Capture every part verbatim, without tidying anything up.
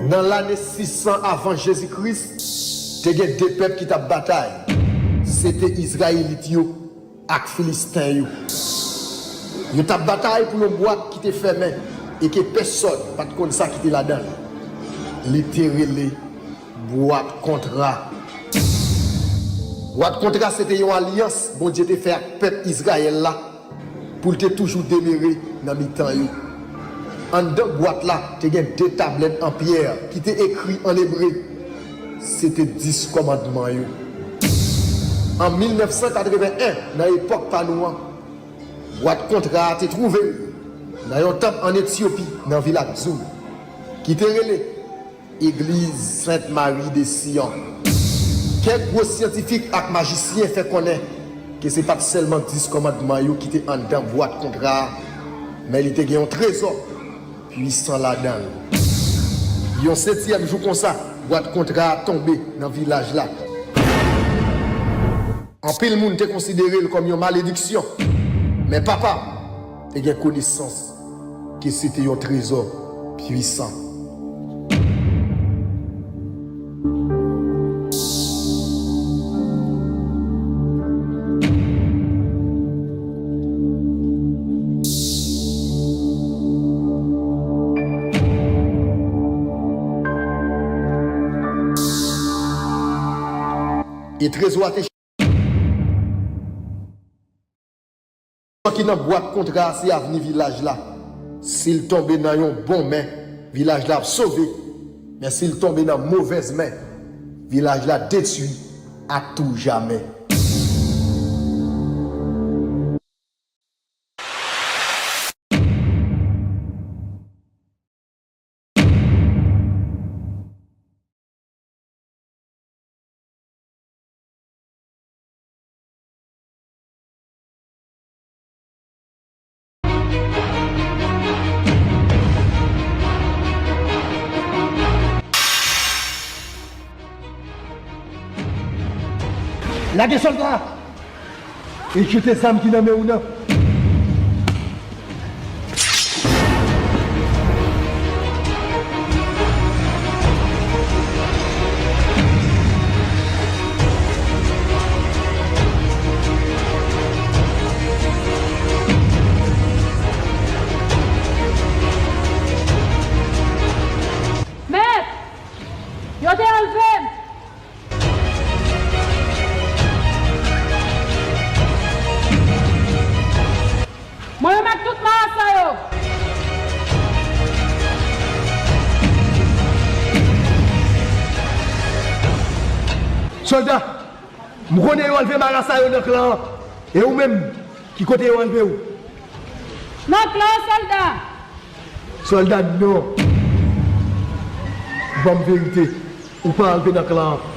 Nan lane sis san avan Jezi Kris, te gen de pèp ki t ap batay. Se te Izrayelit yo ak Filisten yo. Yo t ap batay pou yon bwat ki te fèmen e ke pèsòn pa t konn sa ki te ladan l. Li te rele bwat kontra. Bwat kontra se te yon alyans Bondye te fè ak pèp Izrayèl la pou l te toujou demere nan mitan yo. Anndan bwat la, te gen de tablèt an pyè ki te ekri ann ebre. Se te dis kòmandman yo. An mil nèf san katreven en, nan epòk pa nou an, bwat kontra a te twouve l nan yon tanp ann Etyopi, nan vil Akzoum, ki te rele Egliz Sent Mari de Siyon. Kèk gwo syantifik ak majisyen fè konnen ke se pa t sèlman dis kòmandman yo ki te anndan bwat kontra a, men li te gen yon trezò pwisan ladan l. Yon setyèm jou konsa, bwat kontra a tonbe nan vilaj la. Anpil moun te konsidere l kòm yon malediksyon, men papa m te gen konesans ke se te yon trezò pwisan. E trezò a te ki nan bwat kontra a se avni vilaj la. Si l tonbe nan yon bon men, vilaj la ap sove. Men si l tonbe nan movèz men, vilaj la detwi a tou jamè. Lage sòlda! E jete zam ki nan men w nan. Mèt! Yo te anlve m! Mwen menm ak tout marasa yo. Sòlda, m konnen yo anlve marasa yo nan klan an. E ou menm, ki kote yo anlve w? Nan klan an, sòlda. Sòlda, non. Ban m verite. Ou pa anlve nan klan an.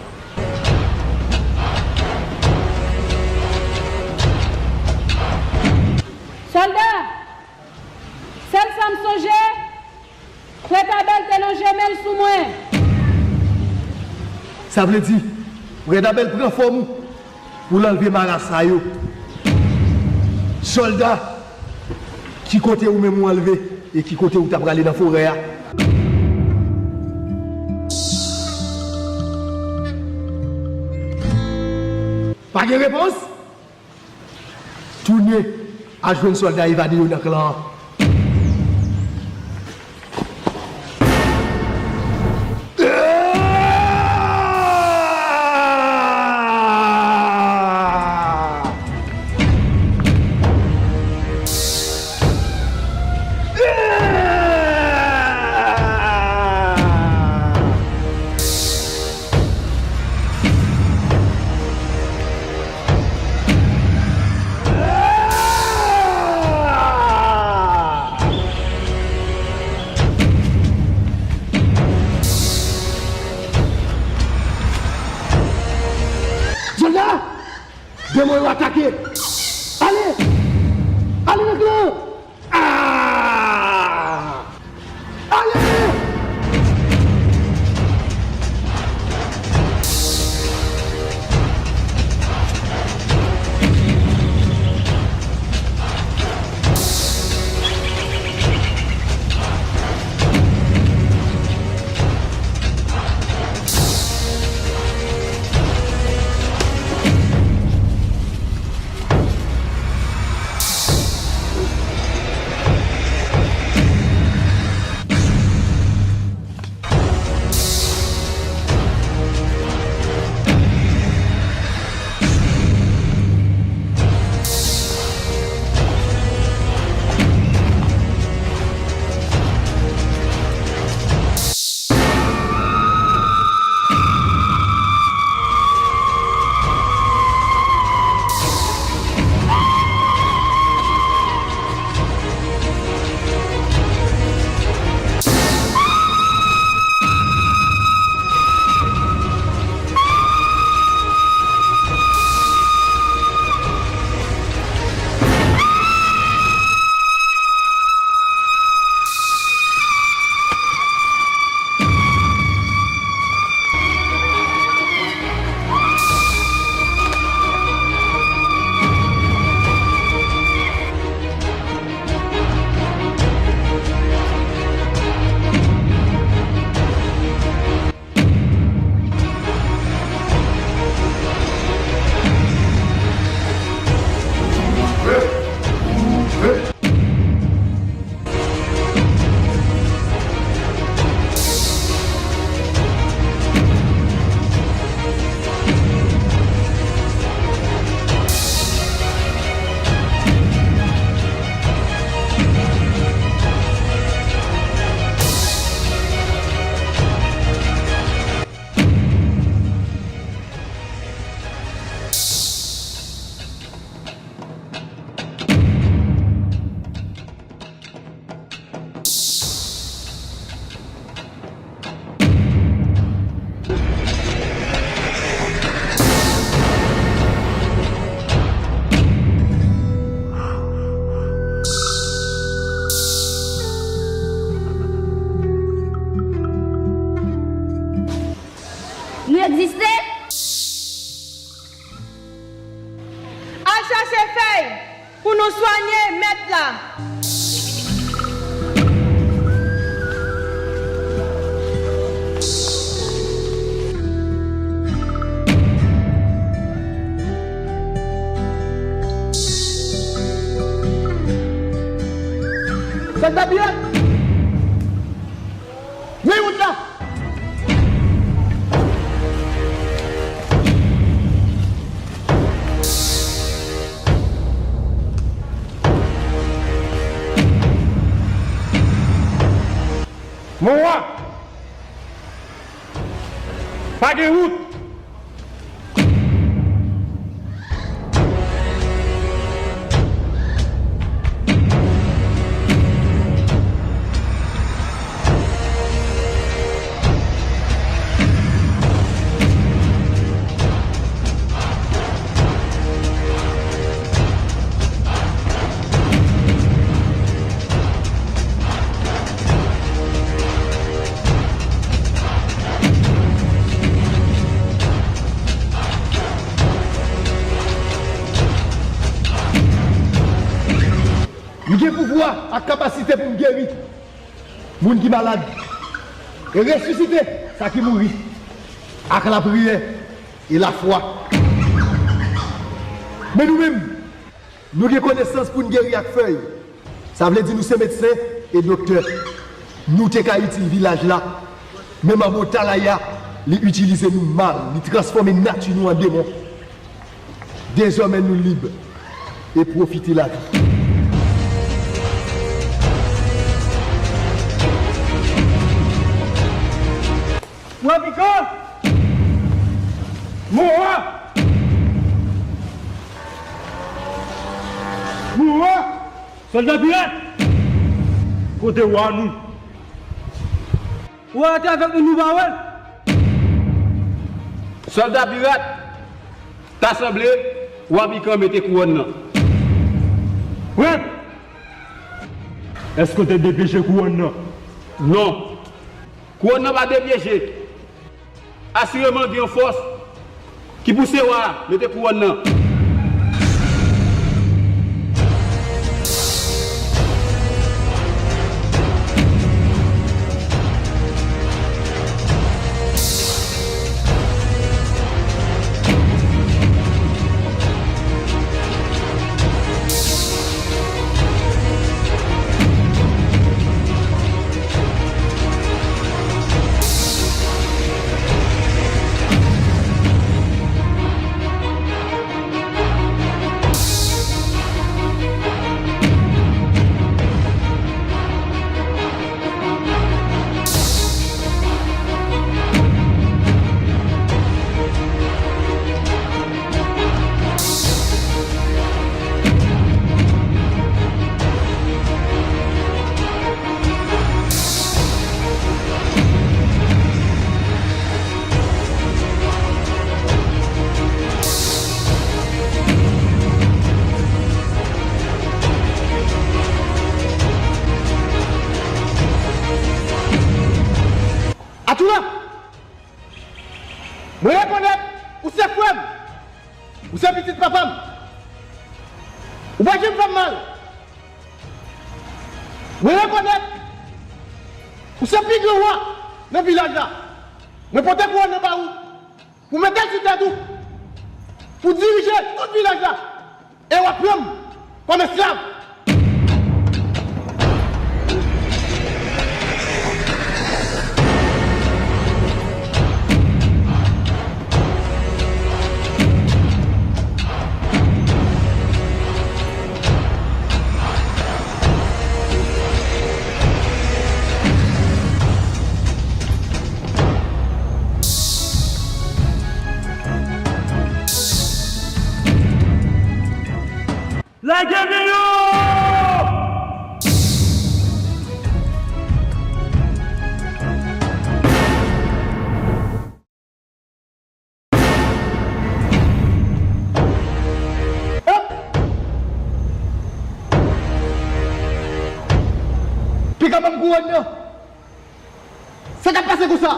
Sòlda, sèl sa m sonje, Frè Tabèl te lonje men l sou mwen. Sa vle di, Frè Tabèl pran fòm ou pou l anlve marasa yo. Sòlda, ki kote ou menm ou anlve e ki kote ou ta prale nan forè a? Pa gen repons? Tounen al jwenn sòlda evade yo nan klan an. Sòlda! Demon yo atake! Ale! Ale nan klan an! Ah! Ale! Egziste? Al chache fèy pou nou swanye mèt la. Sòlda Pilat! Men wout la! Mon wa! Pa gen wout! M gen pouvwa ak kapasite pou m geri moun ki malad e resisite sa ki mouri ak lapriyè e lafwa. Men nou menm, nou gen konesans pou n geri ak fèy. Sa vle di nou se medsen e doktè. Nou te ka itil vilaj la, men manman Talaya, li itilize nou mal, li transfòme nati nou an demon. Dezòmè nou lib e pwofite lavi. Wapikan! Mowa! Mowa! Sòlda pirat! Kote wa nou? Wa a te avèk nou, nou pa wè l. Sòlda pirat, ta sanble Wapikan mete kouwòn nan. Prèt! Èske w te depyeche kouwòn nan? Non. Kouwòn nan pa depyeche. Asireman gen yon fòs ki pouse wa a mete kouwòn nan. Atchoula! Mwen rekonèt ou se frè m. Ou se pitit papa m. Ou pa janm fè m mal. Mwen rekonèt ou se pi gran wa nan vilaj la. Mwen pote kouwòn nan ba ou pou mete l sou tèt ou, pou dirije tout vilaj la. E w ap pran m kòm esklav. Lage men yo! Piga ban m kouwòn nan. Sa k ap pase konsa?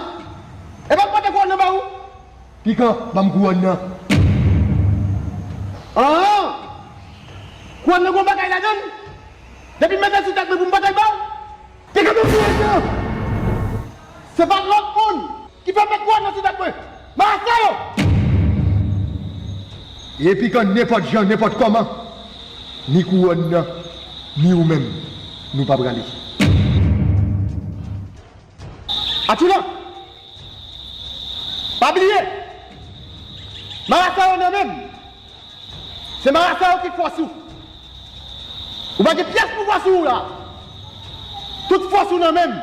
E pa m pote kouwòn nan ba ou? Pikan, ban m kouwòn nan. An! Kouwòn nan gon bagay ladan l? Depi m mete l sou tèt mwen pou m pa t al ba w? Pikan, ban m kouwòn nan! Se pa lòt moun ki fè m met kouwòn nan sou tèt mwen. Marasa yo! E Pikan, nenpòt jan, nenpòt kòman, ni kouwòn nan, ni ou menm, nou pa prale. Atchoula! Pa bliye! Marasa yo nan men m! Se marasa yo ki fòs ou. Ou pa gen pyès pouvwa sou ou la. Tout fòs ou nan men m.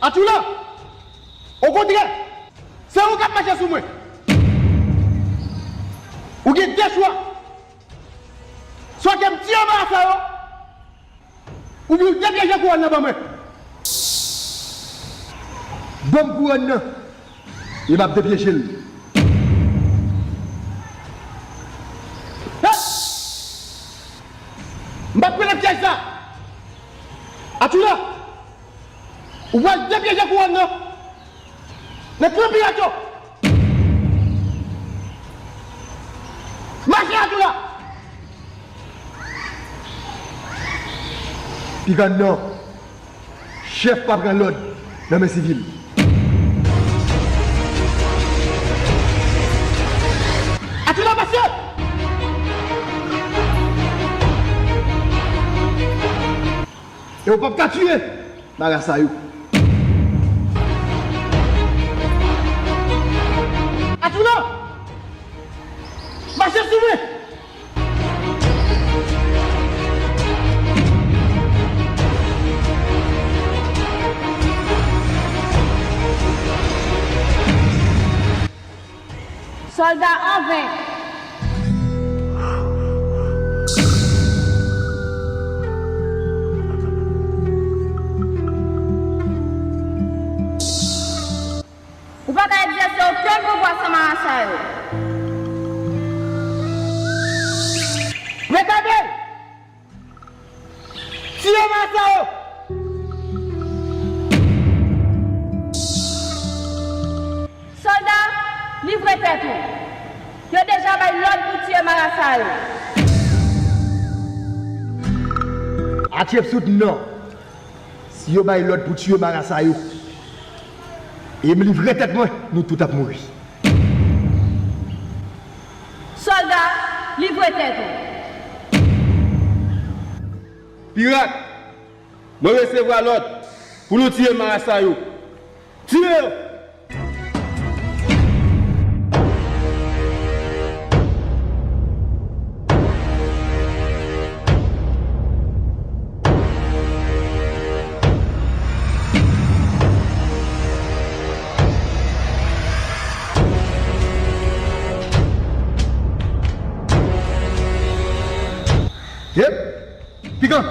Atchoula! Okontrè, se ou k ap mache sou mwen. Ou gen de chwa. Swa ke m tiye marasa yo, oubyen ou depyeje kouwòn nan ban mwen. Ban m kouwòn nan, e m ap depyeje l. Hey! M p ap prele pyèj sa. Atchoula, ou pral depyeje kouwòn nan. Men pran pirat yo! Mache Atchoula! Pikan nan, chèf pa pran lòd nan men sivil. Atchoula, mache! E ou p ap ka tiye marasa yo. Atchoula! Mache sou mwen! Sòlda an ven! Ou pa ka egzèse okenn pouvwa san marasa yo. Retade! Tiye marasa yo! Sòlda, livre tèt ou. Yo deja bay lòd pou tiye marasa yo. Hatshepsut, non. Si yo bay lòd pou tiye marasa yo, e m livre tèt mwen, nou tout ap mouri. Sòlda, livre tèt ou. Pirat, mwen resevwa lòd pou nou tiye marasa yo. Tiye yo! Yep. Pikan!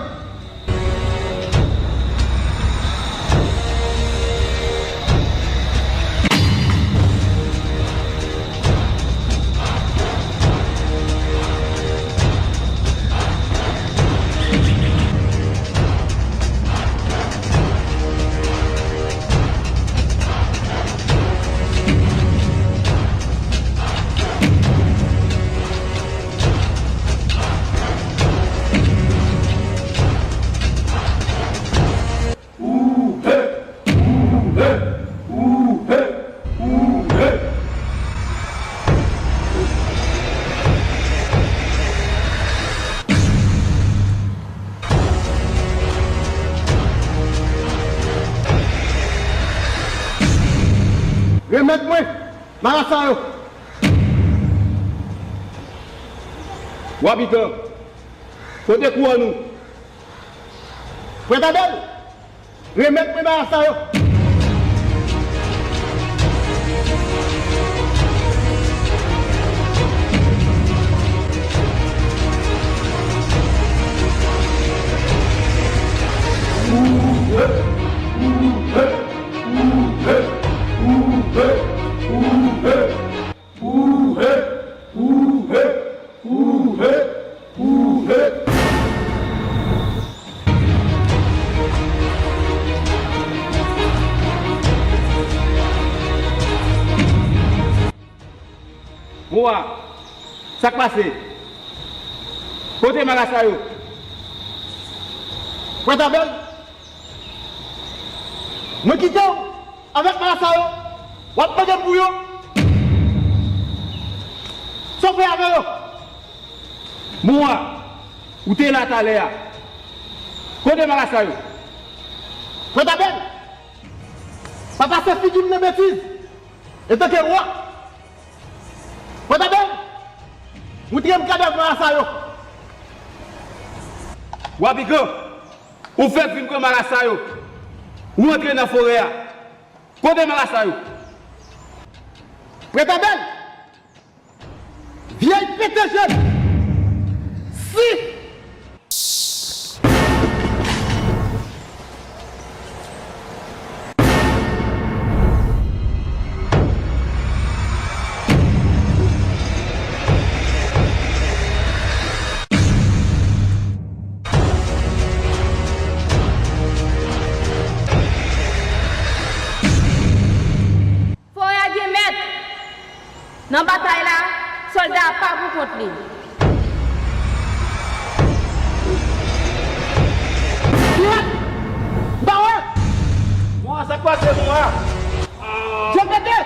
Remèt mwen marasa yo. Wa Pikan, kote kouwòn ou? Frè Tadèl, remèt mwen marasa yo. Mowa, sa k pase? Kote marasa yo? Prèt Abèl, mwen kite w avèk marasa yo, w ap mande m pou yo? Sa w fè avè yo? Mowa, ou te la talè a. Kote marasa yo? Prèt Abèl, pa pase figi m nan betiz. Antanke wa, Prèt Abèl, montre m kadav marasa yo. Wa Pikan, ou fèk vin pran marasa yo. Ou antre nan forè a. Kote marasa yo? Prèt Abèl, vyèy pete je. Si Forè a gen mèt. Nan batay la, sòlda a pa pou kont li. Mwen pa wè. Mwen sa k pase mwen a? Jèpete!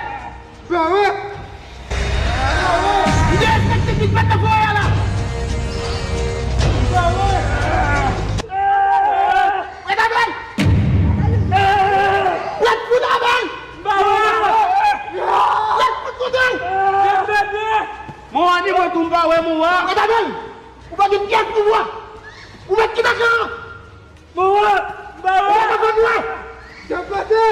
Mwen pa wè. Li derespekte ki fèt nan forè a la. Mwen pa wè. Mwen ta wè. Lòt fout avè l! Lòt fout kote l! Mwen anni mwen tou m pa wè Mowa. Mwen ta wè l! Ou pa gen pyès pouvwa! Ou mèt kite kan an! Mowa! Ou pa konn wè! Jèpete!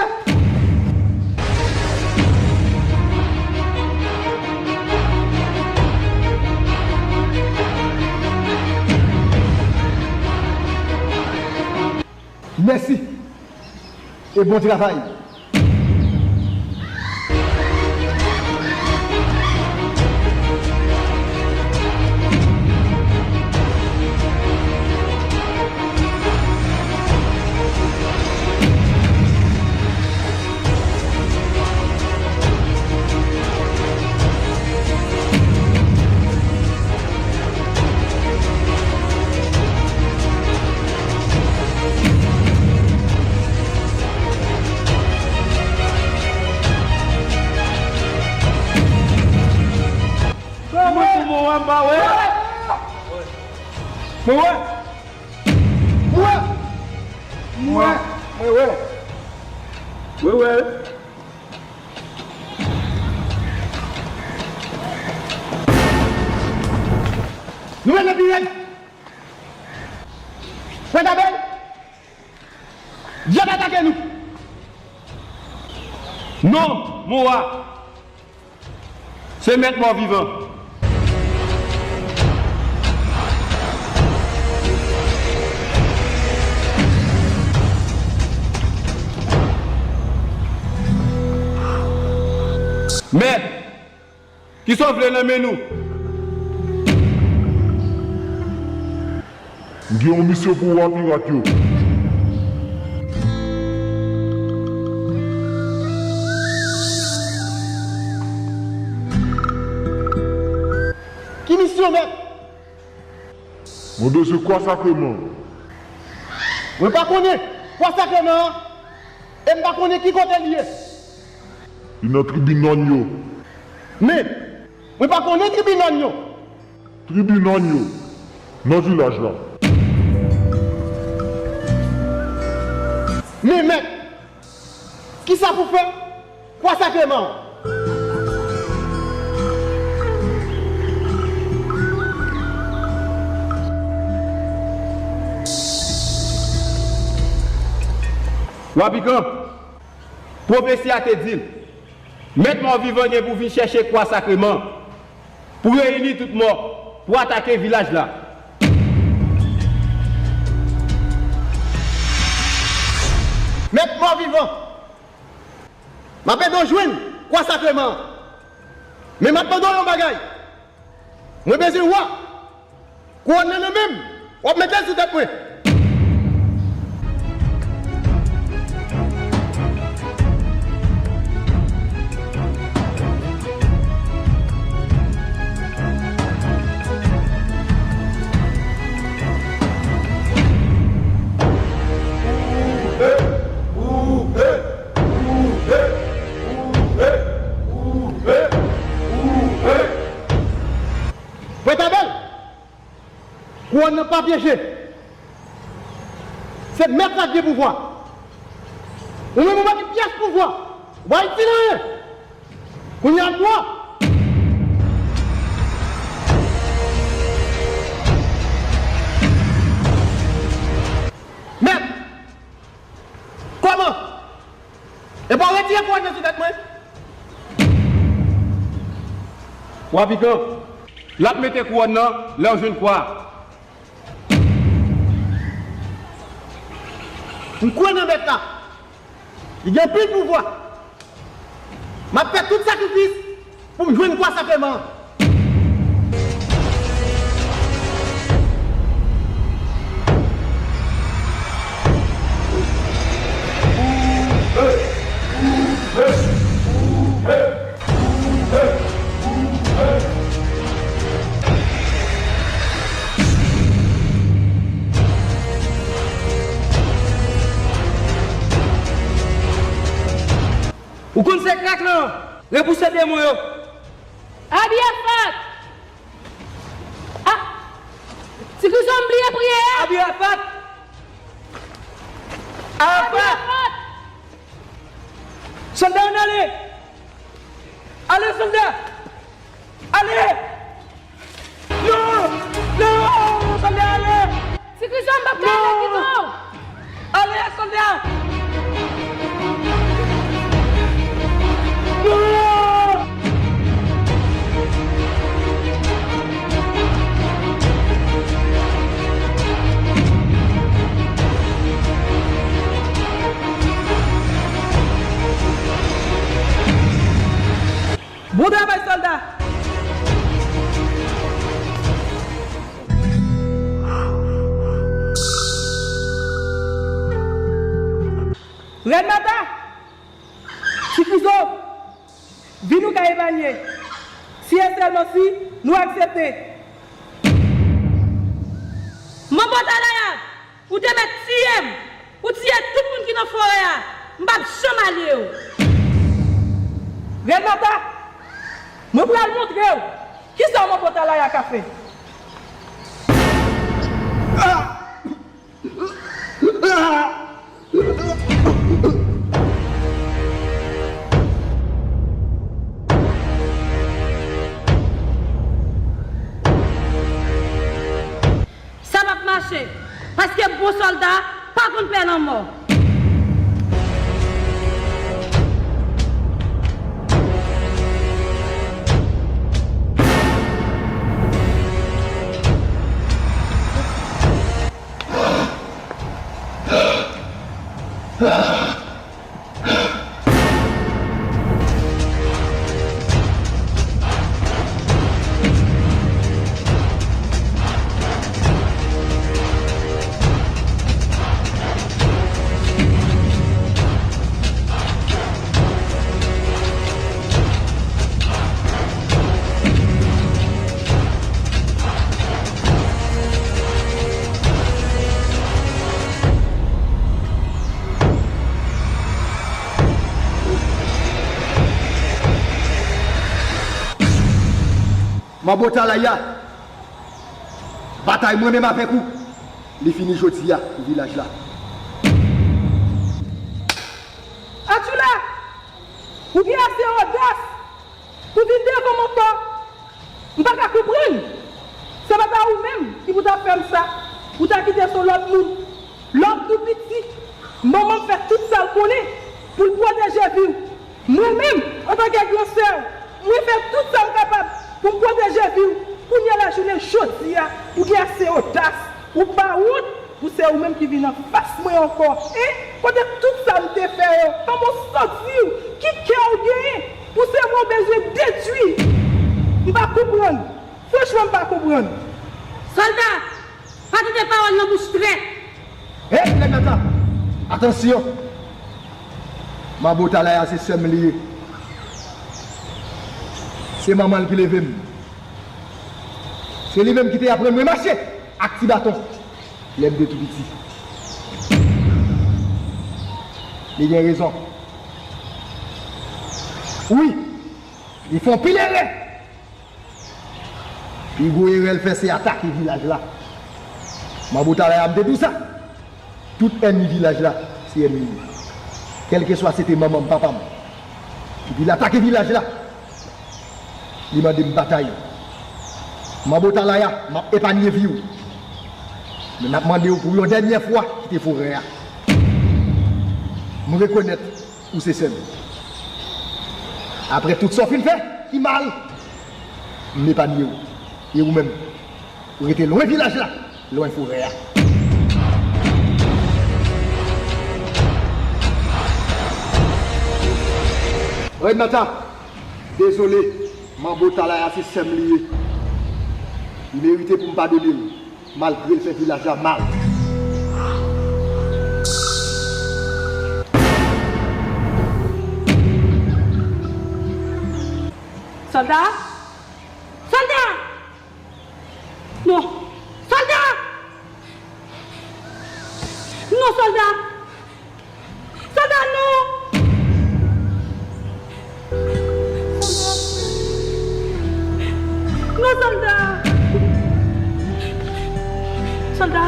Mèsi e bon travay. Mwen pou Mowa m pa wè. Mwen wè. Mwen wè. Mwen wè. Mwen wè. Nou mennen pi rèd. Frè Dabèl, dyab atake nou. Non, Mowa. Se mèt mò vivan. Mèt, kisa w vle nan men nou? M gen yon misyon pou w a pirat yo. Ki misyon, mèt? Mwen bezwen kwa sakreman an. Mwen pa konnen kwa sakreman an, e m pa konnen ki kote li ye. Li nan tribi nòn yo. Men, mwen pa konnen tribi nòn yo. Tribi nòn yo, nan vilaj la. Men mèt, kisa pou fè kwa sakreman an? Wa Pikan, pwofesi a te di l, mèt mò vivan gen pou vin chèche kwa sakreman an pou reyini tout mò, pou atake vilaj la. Mèt mò vivan, m ap ede w jwenn kwa sakreman an. Men m ap mande w yon bagay. Mwen bezwen wa. Kouwòn nan nan men m, w ap mete l sou tèt mwen. Kouwòn nan pa pyeje. Se mèt la ki gen pouvwa. Ou menm ou pa gen pyès pouvwa. Ou pa itil anyen. Kounye a m wa. Mèt! Kòman? Epa w retire kouwòn nan sou tèt mwen? Wa Pikan, l ap mete kouwòn nan lè w jwenn kwa a. M kwè nan mèt la. Li gen anpil pouvwa. M ap fè tout sakrifis pou m jwenn kwa sakreman an. Ou konn se krak lan, repouse demon yo. Abi Afat! Ah! Ti Krizòm bliye priye a! Abi Afat! Abi Afat! Afat! Sòlda, ann ale! Ale, sòlda! Ale! Non! Non! Sòlda, ale! Ti Krizòm p ap ka ale, kite w! Ale, sòlda! Non! Bon travay, sòlda! Rèn Mata! Ti Krizo! Vi nou ka epanye, si e sèlman si nou aksepte. Manbo Atalaya, ou te mèt tiye m, ou tiye tout moun ki nan forè a, m p ap janm al ye w. Rèn Mata, mwen pral montre w kisa Manbo Atalaya ka fè. Sa p ap mache, paske bon sòlda pa konn pè lanmò. Manbo Atalaya, batay mwen menm avèk ou, li fini jodi a pou vilaj la. Atchoula, ou gen ase odas pou vin devan m ankò. M pa ka konprann. Se pa ta ou menm ki pou ta fè m sa, ou ta kite se yon lòt moun. Lòt tou piti, manman m fè tout sa l konnen pou l pwoteje vi w. Mwen menm, antanke gran sè w, mwen fè tout sa m kapab pou m pwoteje vi w. Kounye a la jounen jodi a, ou gen ase odas, ou pa wont pou se ou menm ki vin anfas mwen ankò. Hein? Kote tout sa m te fè yo? Kòman w santi w? Ki kè w genyen pou se mwen w bezwen detwi? M pa konprann. Franchman, m pa konprann. Sòlda, pa kite pawòl nan bouch trèt. Hey, nèg Nata! Atansyon! Manbo Atalaya se sè m li ye. Se manman l ki leve m. Se li menm ki te aprann mwen mache ak ti baton lè m te tou piti. Li gen rezon. Wi, li fè yon pil erè. Pi gwo erè l fè se atake vilaj la. Manbo Talaya, m te di w sa. Tout ènmi vilaj la, se ènmi m yo. Kèlkeswa se te manman m, papa m, ki vin atake vilaj la, li mande m batay. Manbo Talaya, m ap epanye vi w. Men m ap mande w pou yon dènyè fwa, kite forè a. M rekonèt ou se sè m. Apre tout sa w fin fè ki mal, m epanye w. E ou menm, ou rete lwen vilaj la, lwen forè a. Rèn Mata, dezole, Manbo Talaya se sè m li ye. Li merite pou m padone l, malgre l fè vilaj la mal. Sòlda! Sòlda! Non! Sòlda! Non, sòlda! Sòlda, non! Non, sòlda! Sòlda!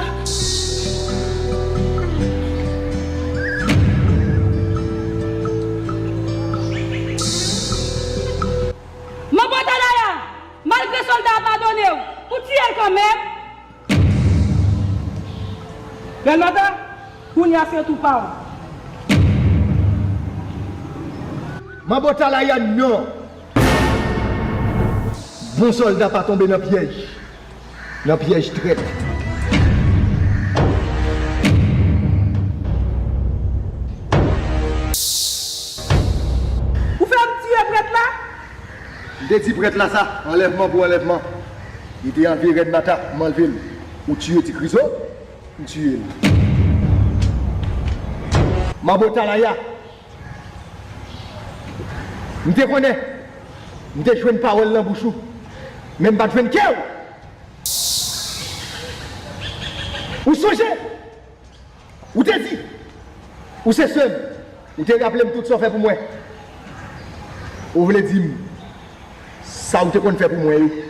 Manbo Talaya! Malgre sòlda a padone w, ou tiye l kanmenm. Rèn Mata, kounye a se tou pa w. Manbo Talaya, non. Bon sòlda pa tonbe nan pyèj. Nan pyèj trèt. Ou fè m tiye prèt la? M te di prèt la sa, anlèvman pou anlèvman. Li te anvi Rèn Mata, m anlve l. Ou tiye Ti Krizo, m tiye l. Manbo Talaya, m te konnen, m te jwenn pawòl nan bouch ou, men m pa t jwenn kè w. Ou sonje? Ou te di, ou se sè m, ou te raple m tout sa w fè pou mwen. Ou vle di m sa ou te konn fè pou mwen yo?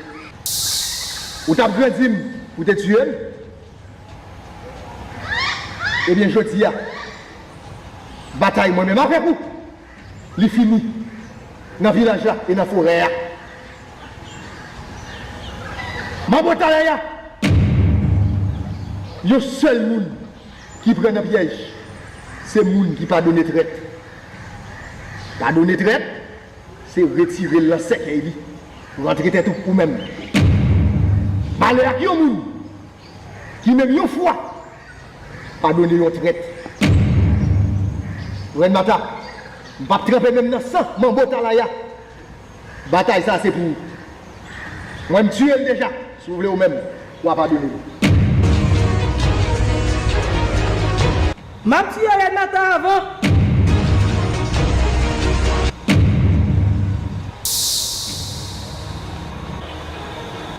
Ou t ap grandi m pou te tiye m? Ebyen, jodi a, batay mwen menm avèk ou, li fini nan vilaj la e nan forè a. Manbo Talaya, yon sèl moun ki pran nan pyèj, se moun ki padone trèt. Padone trèt, se retire l nan sèkèy li, rantre tèt ou, ou menm. Malè ak yon moun ki menm yon fwa padone yon trèt. Rèn Mata, m p ap tranpe men m nan san Manbo Talaya. Batay sa se pou ou. Mwen, m tiye l deja. Si w vle ou menm, w a padone l. M ap tiye Rèn Mata avan.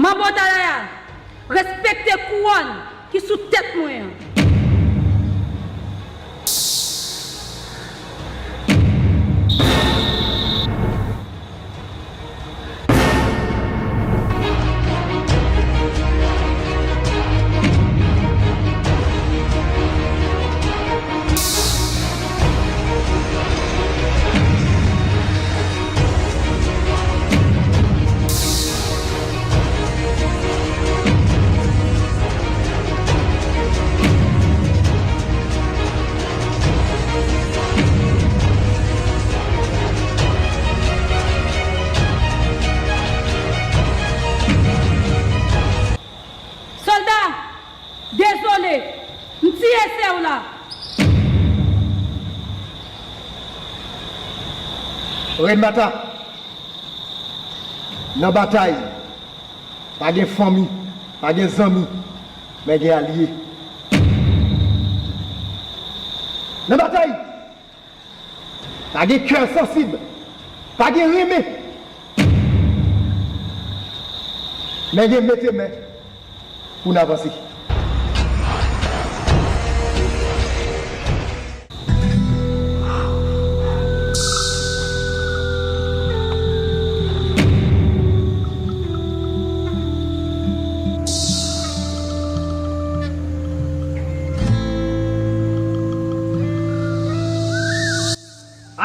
Manbo Talaya, respekte kouwòn ki sou tèt mwen an. Sòlda, dezole, m tiye sè w la. Rèn Mata, nan batay, pa gen fanmi, pa gen zanmi, men gen alye. Nan batay, pa gen kè sansib, pa gen renmen, men gen mete men pou n avanse.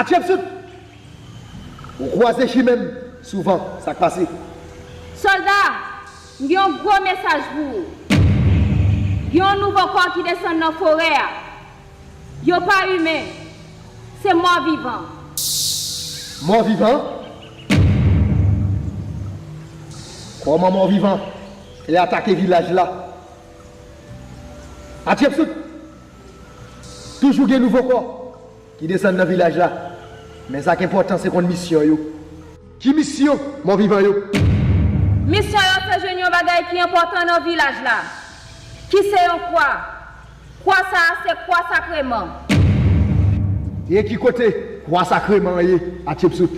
Hatshepsut! Ou kwaze chimen m souvan, sa k pase? Sòlda, m gen yon gwo mesaj pou ou. Gen yon nouvo kò ki desann nan forè a. Yo pa imen, se mò vivan. Mò vivan? Kòman mò vivan te atake vilaj la? Hatshepsut, toujou gen nouvo kò ki desann nan vilaj la. Men sa k enpòtan se konn misyon yo. Ki misyon mò vivan yo? Misyon yo se jwenn yon bagay ki enpòtan nan vilaj la, ki se yon kwa. Kwa sa a se kwa sakreman. E ki kote kwa sakreman an ye, Hatshepsut?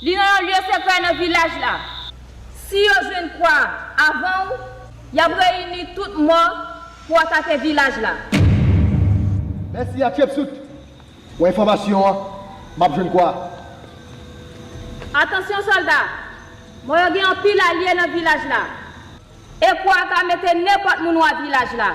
Li nan yon lye sekrè nan vilaj la. Si yo jwenn kwa a avan w, y ap reyini tout mò pou atake vilaj la. Mèsi, Hatshepsut. Pou enfòmasyon an, m ap jwenn kwa a. Atansyon, sòlda! Mò yo gen anpil alye nan vilaj la. E kwa a ka mete nenpòt moun wa vilaj la.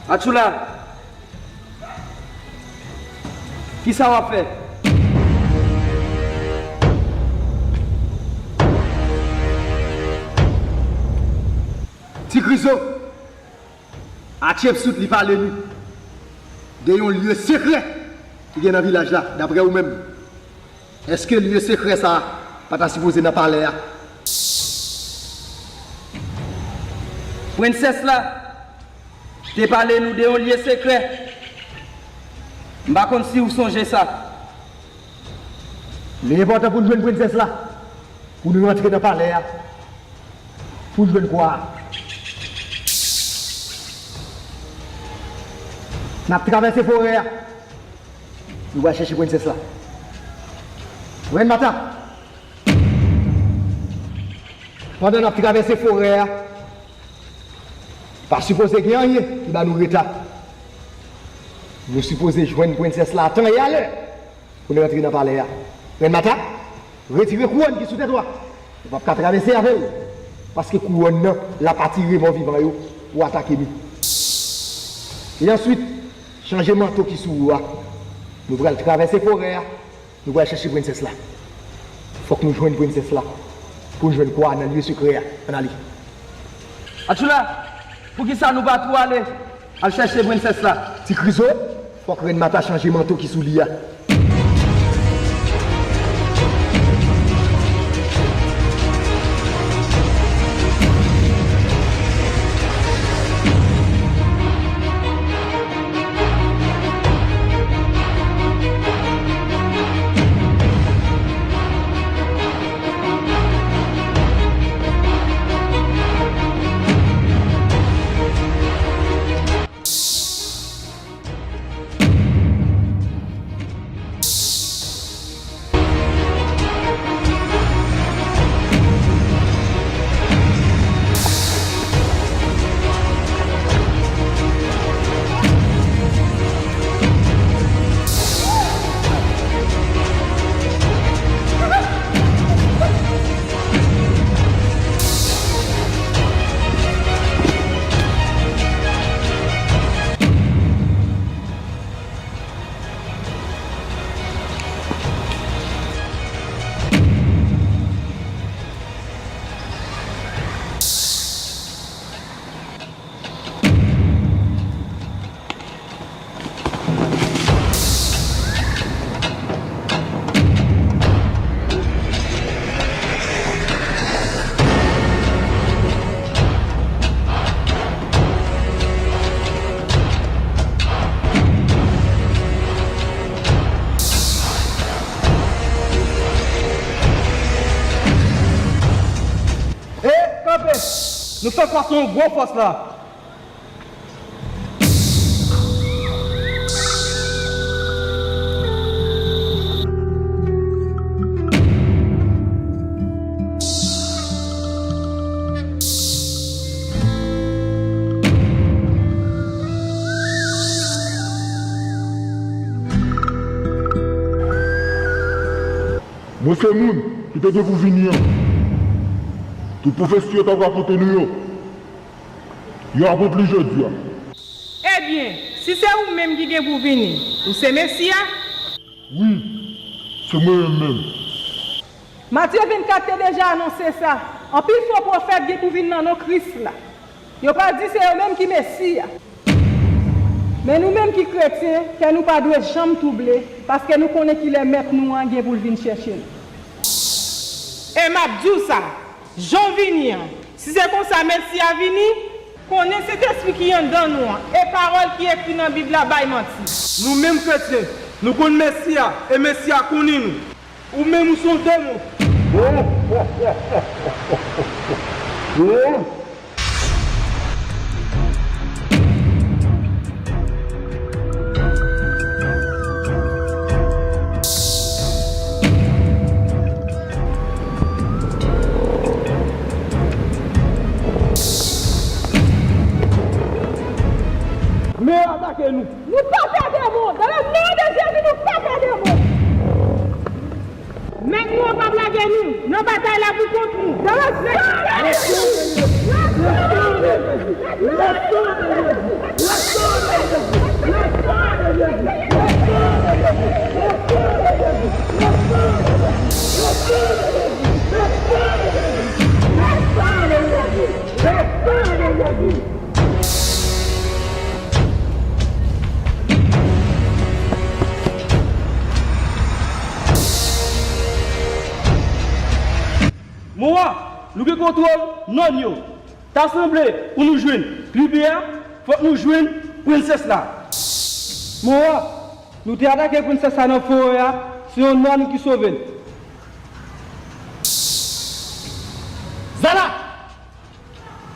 Atchoula! Kisa w ap fè? Ti Krizo, Hatshepsut li pale nou de yon lye sekrè ki gen nan vilaj la, daprè ou menm. Èske lye sekrè sa a pa ta sipoze nan palè a? Prensès la te pale nou de yon lye sekrè. M pa konn si w sonje sa. Li enpòtan pou n jwenn prensès la, pou nou rantre nan palè a, pou n jwenn kwa a. N ap travèse forè a. Nou pral chèche prensès la. Rèn Mata, pandan n ap travèse forè a, pa sipoze gen anyen ki ba nou reta. Nou sipoze jwenn prensès la a tan e a lè pou n rantre nan palè a. Rèn Mata, retire kouwòn ki sou tèt ou a. Ou p ap ka travèse avè l, paske kouwòn nan l ap atire mò vivan yo pou atake nou. E answit, chanje manto ki sou ou a. Nou pral travèse forè a, nou pral chèche prensès la. Fòk nou jwenn prensès la pou n jwenn kwa a nan lye sekrè a. Ann ale. Atchoula, poukisa nou pa tou ale al chèche prensès la? Ti Krizo, fòk Rèn Mata chanje manto ki sou li a. E, kanpe! Nou fè fas yon gwo fòs la. Mwen se moun ki te gen pou vini an. Tout pwofesi yo t ap rakonte nou yo, yo ap ranpli jodi a. Ebyen, si se ou menm ki gen pou vini, ou se Mesi a? Wi, se mwen menm menm. Matye vennkat te deja anonse sa. Anpil fo pwofèt gen pou vin nan non Kris la. Yo pral di se yo menm ki Mesi a. Men nou menm ki kretyen, kè nou pa dwe janm twouble, paske nou konnen kilè Mèt nou an gen pou l vin chèche nou. E m ap di w sa, jan w vini an, si se konsa Mesi a vini, konnen Sentespri ki anndan nou an e pawòl ki ekri nan Bib la bay manti. Nou menm kretyen, nou konn Mesi a, e Mesi a konnen nou. Ou menm ou se yon demon. Men yo atake nou. Nou pa pè demon. Dans le nom de Jésus, nou pa pè demon. Mèt nou an p ap lage nou nan batay la pou kont nou. Dans le sang de Jésus. Mowa, nou gen kontwòl nòn yo. Ta sanble pou nou jwenn tribi a, fòk nou jwenn prensès la. Mowa, nou te atake prensès la nan forè a, se yon nòn ki sove n. Zala!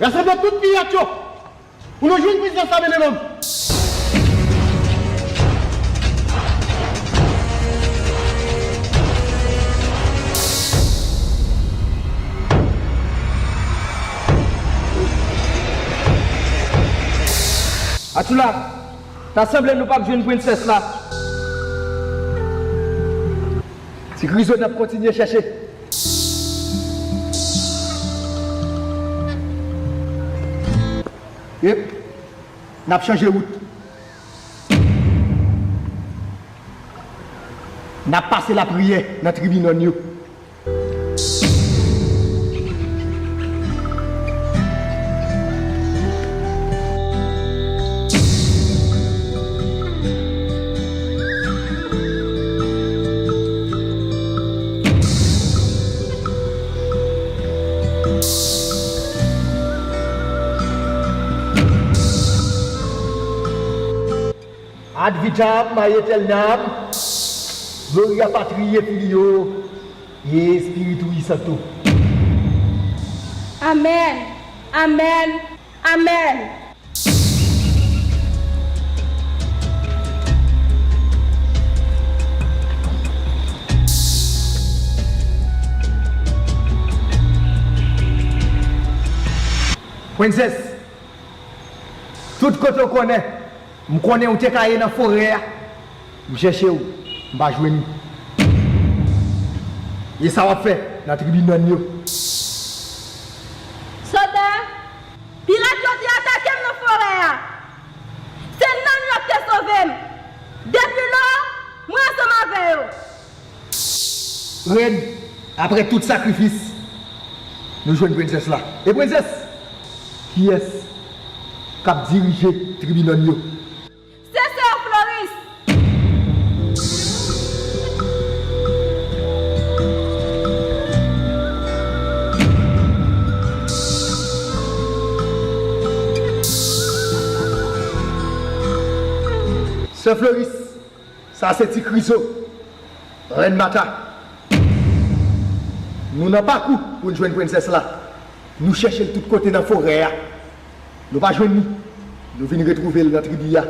Rasanble tout pirèt yo! Pou nou jwenn prensès la, mennen nonm. Atchoula, ta sanble nou p ap jwenn prensès la. Ti Krizo n ap kontinye chèche. Yep. N ap chanje wout. N ap pase lapriyè nan tribi nòn yo. Ad vitam aeternam, gloria Patri et Filio et Spiritui Sancto. Amèn, amèn, amèn. Prensès, tout kote w konnen, m konnen ou te ka ye nan forè a, m chèche w, m pa jwenn ou. E sa w ap fè nan tribi nòn yo? Sòlda, pirat yo te atake m nan forè a. Se nonm yo ki te sove m. Depi lò, mwen ansanm avè yo. Rèn, apre tout sakrifis, nou jwenn prensès la. E prensès, kiyès k ap dirije tribi nòn yo? Se sè Floris. Sè Floris, sa se Ti Krizo, Rèn Mata. Nou nan pakou pou n jwenn prensès la. Nou chèche l tout kote nan forè a. Nou pa jwenn li. Nou vin retwouve l nan tribi a.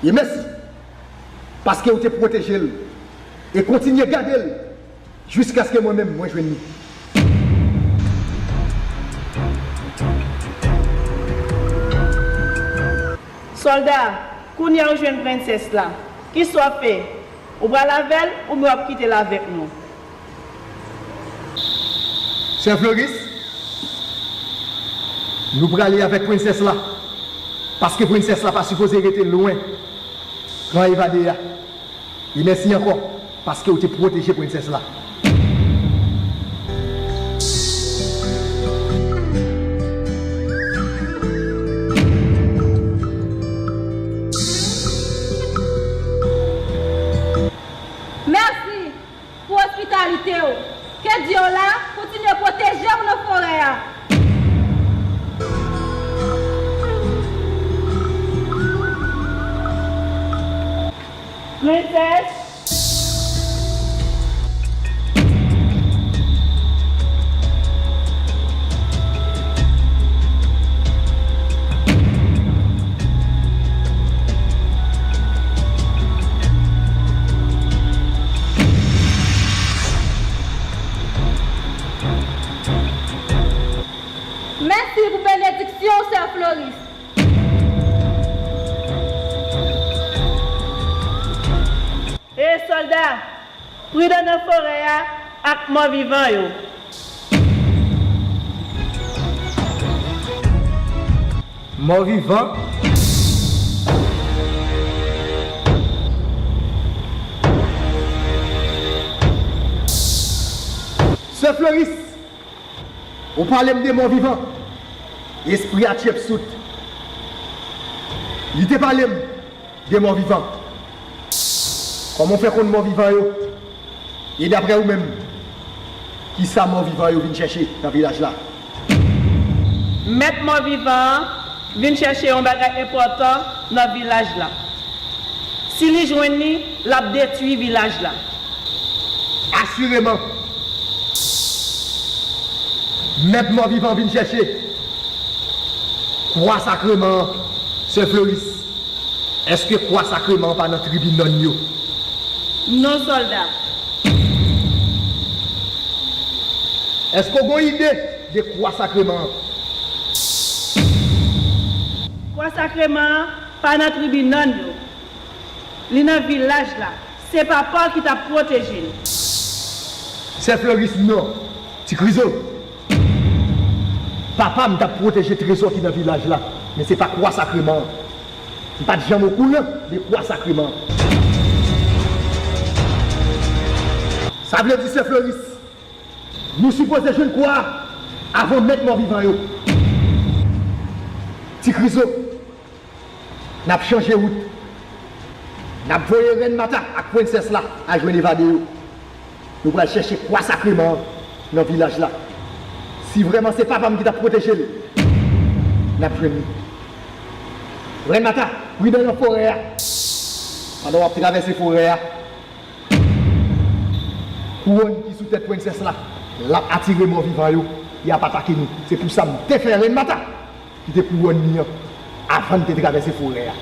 E mèsi, paske w te pwoteje l e kontinye gade l jiskaske mwen menm mwen jwenn li. Sòlda, kounye a w jwenn prensès la. Kisa w ap fè? Ou pral avè l oubyen w ap kite l avèk nou? Sè Floris, Nou prale avèk prensès la, paske prensès la pa sipoze rete lwen kan evade a. E mèsi ankò, paske w te pwoteje prensès la. Mèsi pou ospitalite w. Ke Dye w la kontinye pwoteje w nan forè a. Prensès. Mèsi pou benediksyon w, Sè Floris. E sòlda, pridan nan forè a ak mò vivan yo. Mò vivan? Sè Floris, ou pale m de mò vivan. Espri a Hatshepsut, li te pale m de mò vivan. Kòman w fè konn mò vivan yo? E daprè ou menm, kisa mò vivan yo vin chèche nan vilaj la? Mèt mò vivan an vin chèche yon bagay enpòtan nan vilaj la. Si li jwenn li, l ap detwi vilaj la. Asireman, mèt mò vivan vin chèche kwa sakreman an, Sè Floris. Èske kwa sakreman an pa nan tribi nonm yo? Non, sòlda. Èske w gen yon ide de kwa sakreman an? Kwa sakreman an pa nan tribi nonm yo. Li nan vilaj la. Se papa w ki t ap pwoteje l. Sè Floris, non. Ti Krizo, papa m t ap pwoteje trezò ki nan vilaj la, men se pa kwa sakreman an. M pa t janm okouran de kwa sakreman an. Sa vle di, Sè Floris, nou sipoze jwenn kwa a avan mèt mò vivan yo. Ti Krizo, n ap chanje wout. N ap voye Rèn Mata ak prensès la al jwenn evade yo. Nou pral chèche kwa sakreman an nan vilaj la. Si vrèman se papa m ki t ap pwoteje l, n ap jwenn li. Rèn Mata, pridan nan forè a. Pandan w ap travèse forè a, kouwòn ki sou tèt prensès la, l ap atire mò vivan yo, y ap atake nou. Se pou sa m te fè Rèn Mata kite kouwòn li an avan n te travèse forè a.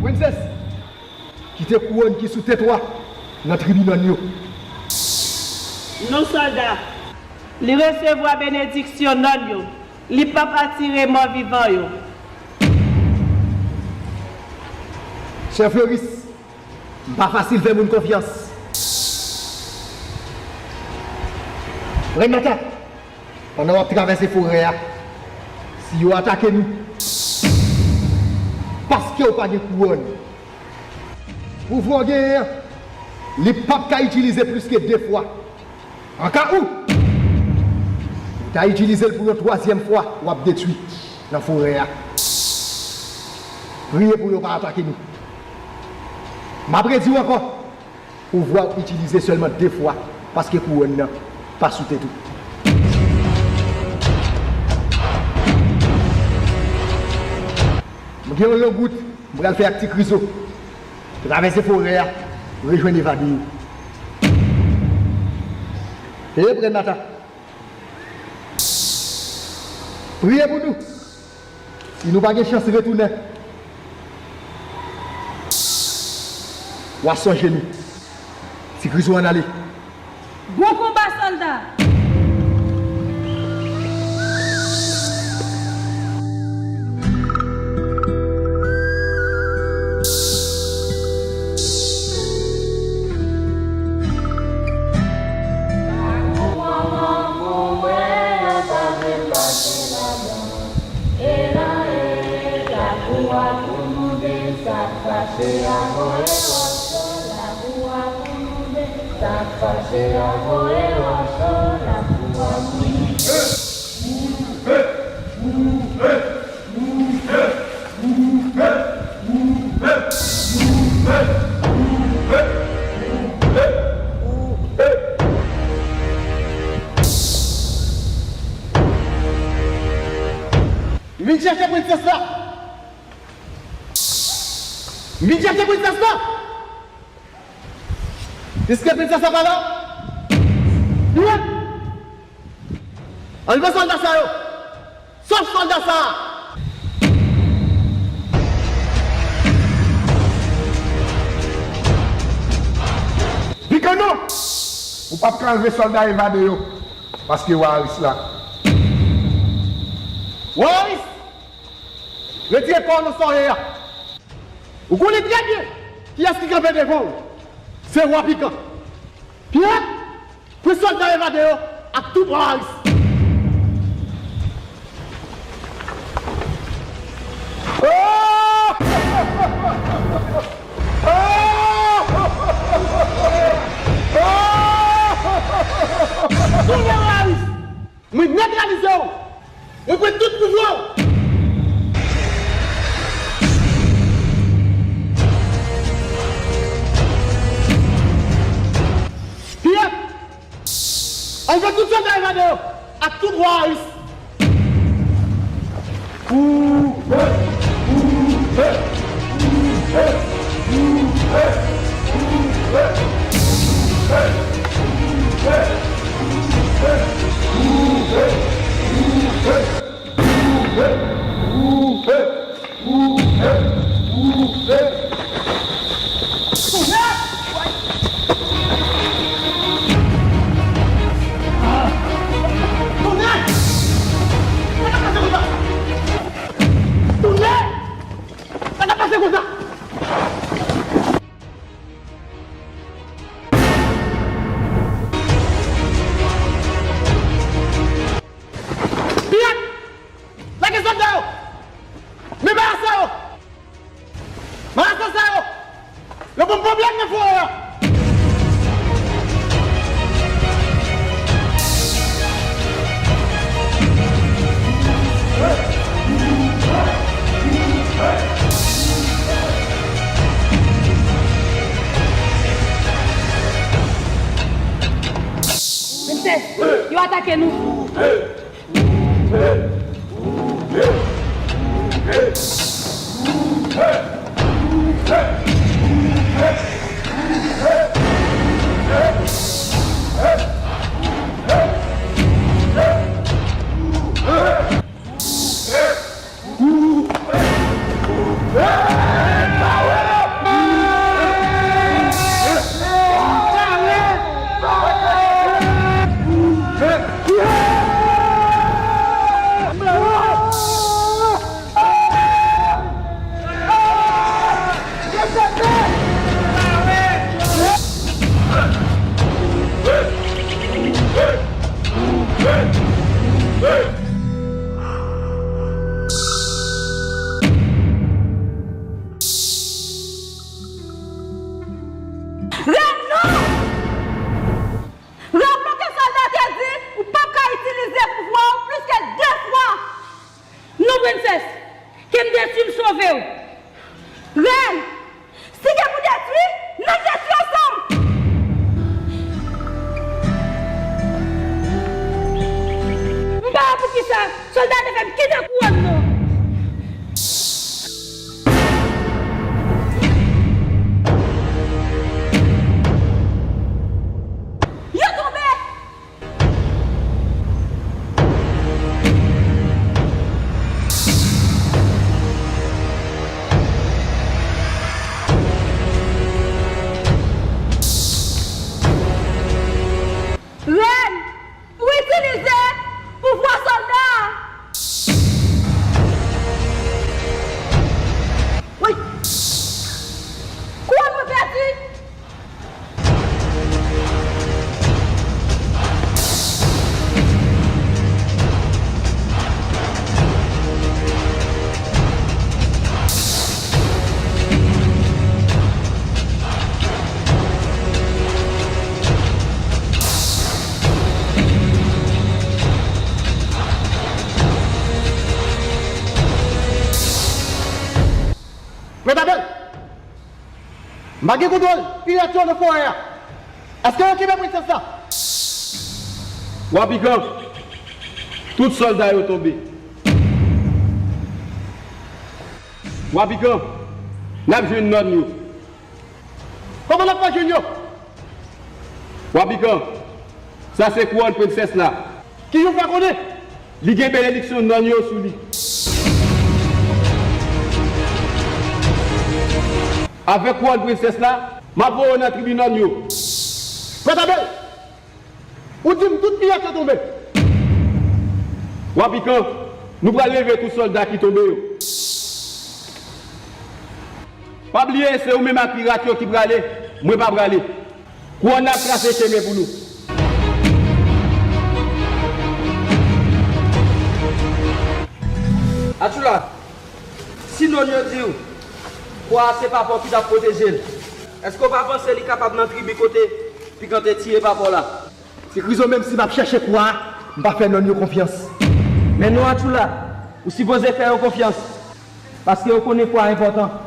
Prensès, kite kouwòn ki sou tèt ou a nan tribi nonm yo. Non, sòlda. Li resevwa benediksyon nonm yo. Li p ap atire mò vivan yo. Sè Floris, m pa fasil fè moun konfyans. Rèn Mata, pandan w ap travèse forè a, si yo atake nou, paske w pa gen kouwòn, pouvwa w genyen an, li p ap ka itilize plis ke de fwa. An ka ou, ou ta itilize l pou yon twazyèm fwa, w ap detwi nan forè a. Priye pou yo pa atake nou. M ap redi w ankò, pouvwa w itilize sèlman de fwa, paske kouwòn nan pa sou tèt ou. M gen yon long wout m pral fè ak Ti Krizo. Travèse forè a, rejwenn evade yo. E Rèn Mata, priye pou nou. Si nou pa gen chans retounen, w a sonje nou. Ti Krizo, ann ale. Bon konba, sòlda! Pou nou de sa k fache a voye wòch yo, lapou a pou nou de sa k fache a voye wòch yo, lapou a pou nou de. M vin chèche prensès la. M vin chèche prensès la. Piske prensès la pa la. Wi. Anlve sòlda sa yo. Sòt sòlda sa a. Vikano, ou p ap ka anlve sòlda evade yo, paske wa Aris la. Wa Aris! Retire kò w nan sa w ye a. Ou konnen trè byen kiyès ki kanpe devan w. Se wa Pikan. Pyè, pran sòlda evade yo ak tout wa Aris. Tounen wa Aris! Mwen netralize w! Mwen pran tout pouvwa w! Pyè! Anlve tout sòlda evade yo ak tout wa Aris! Tounen! Sa k ap pase konsa? Sa k ap pase konsa? Pyè! Lage sòlda yo! Men marasa yo! Marasa sa yo! Yo ban m pwoblèm nan forè a! Prensès, yo atake nou! Rèn nou! Raple w ke sòlda te di ou p ap ka itilize pouvwa w plis ke de fwa. Non, prensès, ke m detwi m sove w. Rèn, si gen pou detwi, n ap detwi ansanm. M pa wè poukisa sòlda te fè m kite kouwòn nan. Yo tonbe! Prèt apèl! M pa gen kontwòl pirat yo nan forè a. Èske yo kenbe prensès la? Wa Pikan, tout sòlda yo tonbe. Wa Pikan, n ap jwenn nòn yo. Kòman n ap fè jwenn yo? Wa Pikan, sa se kouwòn prensès la. Kijan w fè konnen? Li gen benediksyon nòn yo sou li. Avèk kouwòn prensès la, m ap voye w nan tribi nòn yo. Prèt apèl! Ou di m tout pirat yo tonbe. Wa Pikan, nou pral leve tout sòlda ki tonbe yo. Pa bliye, se ou menm ak pirat yo ki prale, mwen pa prale. Kouwòn nan ap trase chemen pou nou. Atchoula, si nonm yo di w kwa a se papa w ki t ap pwoteje l, èske w pa panse li kapab nan tribi kote Pikan te tiye papa w la? Ti Krizo, menm si m ap chèche kwa a, m pa fè nonm yo konfyans. Men non, Atchoula, ou sipoze fè yo konfyans, paske yo konnen kwa a enpòtan.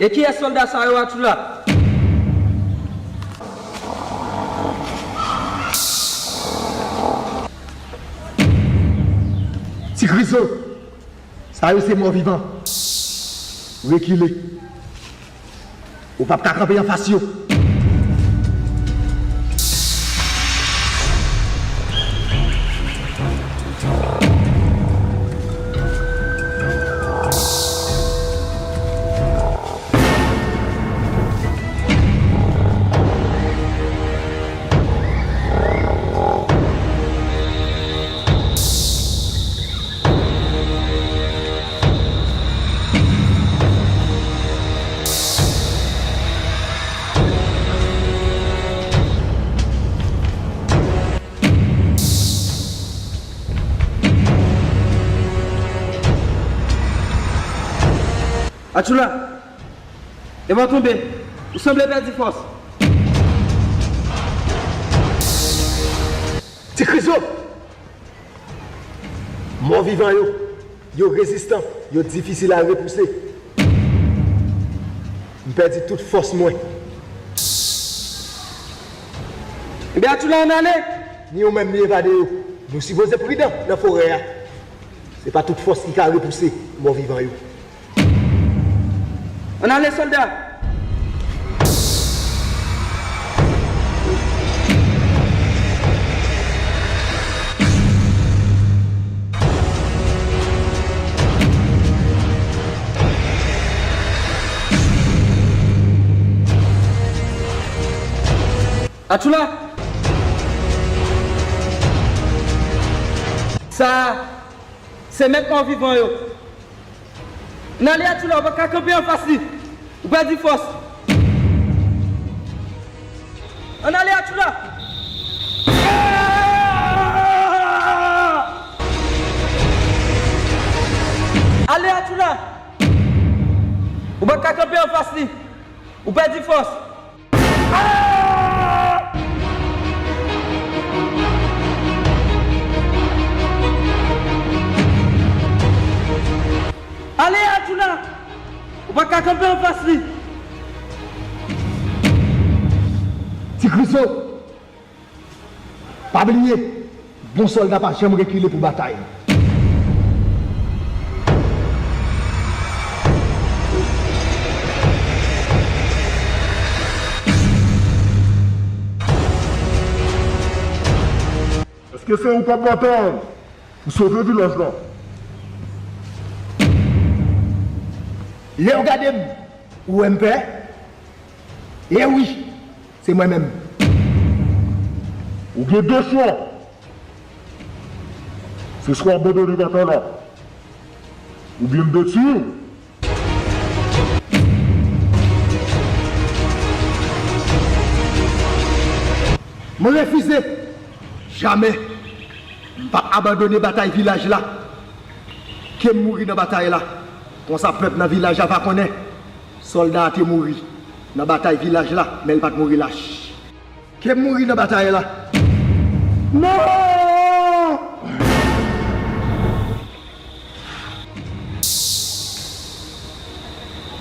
E kiyès sòlda sa yo, Atchoula? Ti Krizo, sa yo se mò vivan. Rekile. Ou p ap ka kanpe anfas yo. Atchoula, epa w tonbe, ou sanble pèdi fòs. Ti Krizo! Mò vivan yo, yo rezistan, yo difisil a repouse. M pèdi tout fòs mwen. Ebyen, Atchoula, ann ale! Ni ou menm, ni evade yo. Nou sipoze pridan nan forè a. Se pa tout fòs ki ka repouse mò vivan yo. Ann ale, sòlda! Atchoula! Sa a, se mèt mò vivan yo. Ann ale, Atchoula, ou pa ka kanpe anfas li. Ou pèdi fòs. Ann ale, Atchoula. Ale, Atchoula. Ou pa ka kanpe anfas li. Ou pèdi fòs. Ale, Atchoula! Ou pa ka kanpe anfas li! Ti Krizo, pa bliye, bon sòlda pa janm rekile pou batay. Èske se ou k ap batay pou sove vilaj la? Lè w gade m, ou wè m pè? E wi, se mwen menm. Ou gen de chwa. Se swa w abandone batay la, Oubyen m detwi w. Mwen refize! Jamè! M p ap abandone batay vilaj la. Ke m mouri nan batay la. Konsa pèp nan vilaj la va konnen sòlda a te mouri nan batay vilaj la, men l pa t mouri lach. Ke m mouri nan batay la. Non!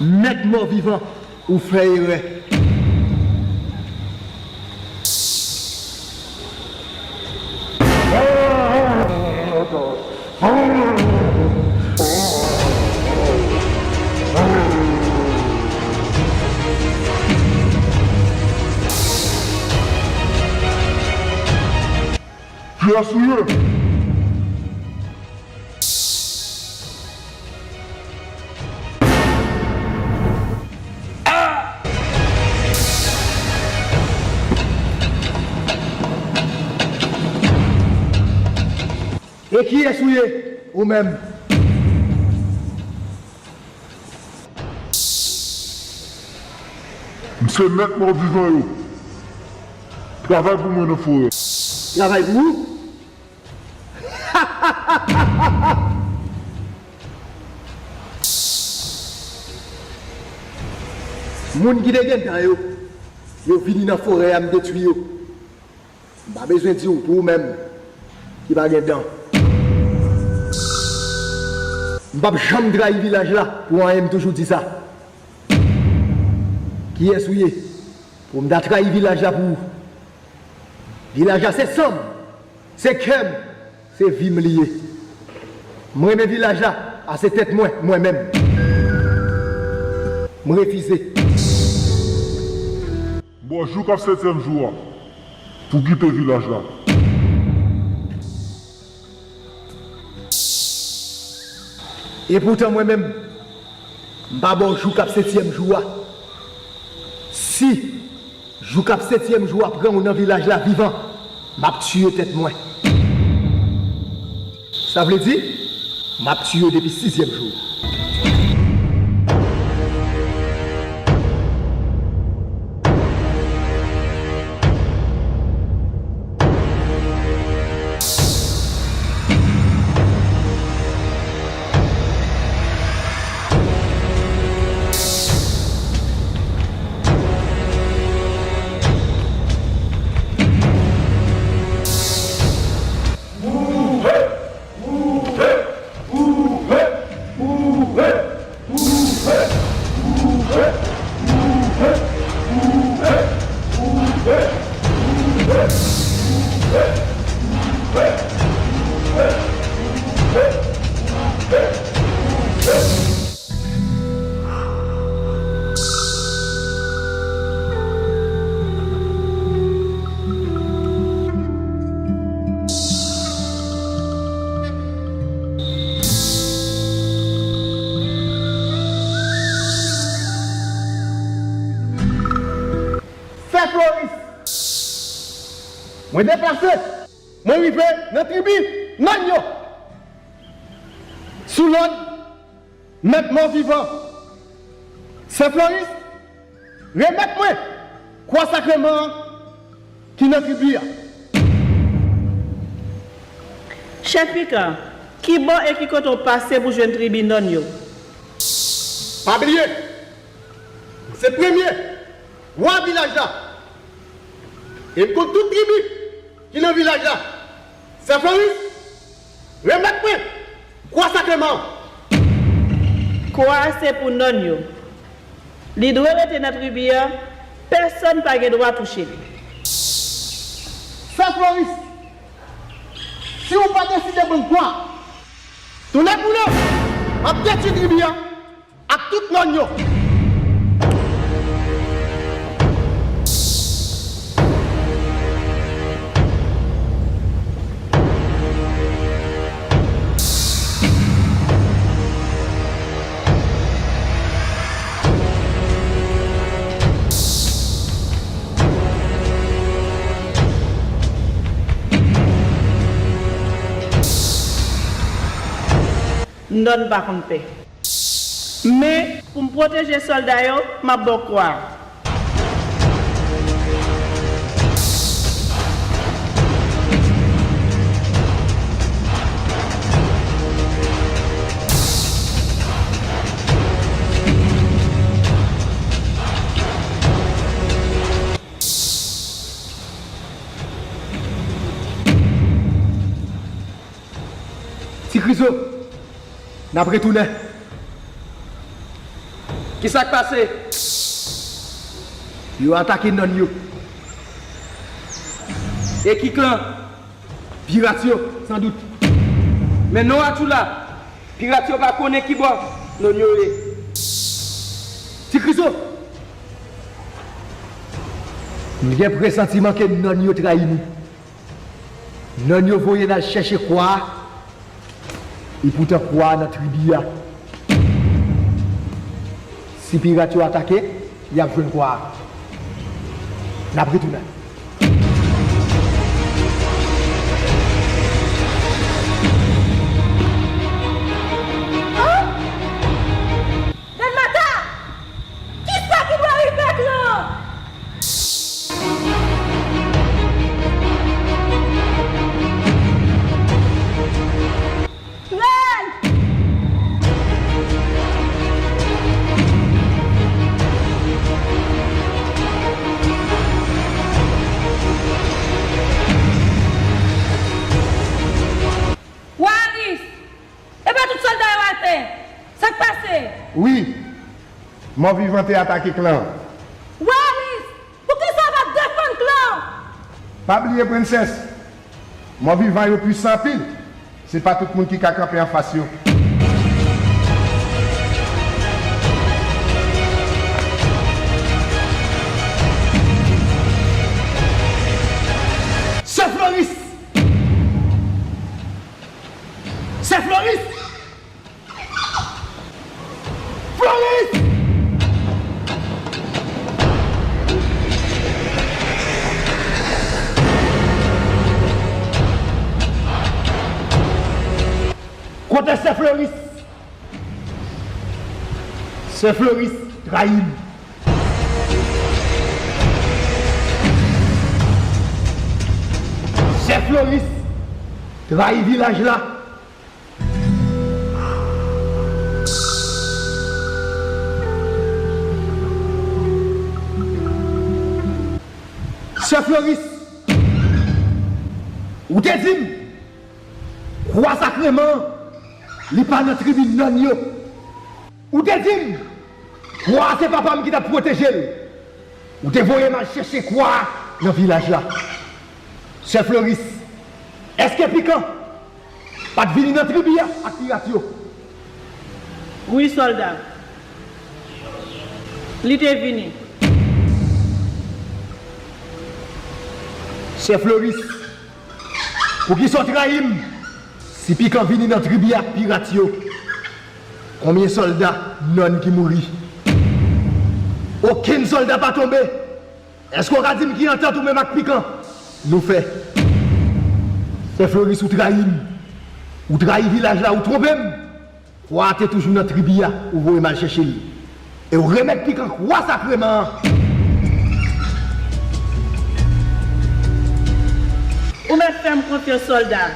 Mèt mò vivan, ou fè erè. Kiyès ou ye? E kiyès ou ye, ou menm? M se mèt mò vivan yo. Travay pou mwen nan forè. Travay pou ou? Moun ki te gen dan yo, yo vini nan forè a, m detwi yo. M pa bezwen di w pou ou menm ki pa gen dan. M p ap janm trayi vilaj la pou anyen, m toujou di sa. Kiyès ou ye pou m ta trayi vilaj la pou ou? Vilaj la se san m, se kè m, se vi m li ye. M renmen vilaj la, a se tèt mwen, mwen menm. M refize. M ba w jou k ap setyèm jou a pou w kite vilaj la. Epoutan mwen menm, m pa ba w jou k ap setyèm jou a. Si jou k ap setyèm jou a pran w nan vilaj la vivan, m ap tiye tèt mwen. Sa vle di, m ap tiye w depi sizyèm jou. Fè Floris! Mwen deplase! Mwen rive nan tribi nonm yo! Sou lòd Mèt mò vivan, Sè Floris, remèt mwen kwa sakreman an ki nan tribi a. Chèf Mika, kibò e ki kote w pase pou jwenn tribi nonm yo? Pa bliye, se premye wa vilaj la. E m konn tout tribi ki nan vilaj la. Sè Floris, remèt mwen kwa sakreman an. Kwa a se pou nonm yo. Li dwe rete nan tribi a, pèsonn pa gen dwa touche l. Sè Floris, si w pa deside ban m kwa a, tounen pou lè, m ap detwi tribi a ak tout nonm yo. Nonn pa konn pè. Men, pou m pwoteje sòlda yo, m ap ba w kwa a. Ti Krizo, n ap retounen. Kisa k pase? Yo atake nonn yo. E ki klan? Pirat yo, sandout. Men non Atchoula, pirat yo pa konnen ki bò nonn yo ye. Ti Krizo, m gen presantiman ke nonn yo trayi nou. Nonn yo voye n al chèche kwa a, epoutan kwa a nan tribi a. Si pirat yo atake, y ap jwenn kwa a. N ap retounen. Dèlmata! Kisa ki pral rive klan? Pran! Waris! Epa tout sòlda yo atè! Sa k pase? Wi, mò vivan te atake klan an. Waris, poukisa w pa t defann klan an? Pa bliye, prensès, mò vivan yo pwisan anpil. Se pa tout moun ki ka kanpe anfas yo. Sè Floris! Sè Floris! Floris! Kote sè Floris? Sè Floris trayi m. Sè Floris trayi vilaj la. Sè Floris, ou te di m, kwa sakreman an, li pa nan tribi nonn yo. Ou te di m, kwa a se papa m ki t ap pwoteje l. Ou te voye m al chèche kwa a nan vilaj la. Sè Floris, èske Pikan pa t vini nan tribi a ak pirat yo? Wi, sòlda. Li te vini. Sè Floris, poukisa w trayi m? Si Pikan vini nan tribi ak pirat yo, konbyen sòlda nonn ki mouri? Okenn sòlda pa tonbe. Èske w ka di m ki antant ou menm ak Pikan nou fè? Sè Floris, ou trayi m. Ou trayi vilaj la, ou twonpe m. Kwa a te toujou nan tribi a, ou voye m al chèche l. E w remèt Pikan kwa sakreman an. Ou mèt fè m konfyans, sòlda.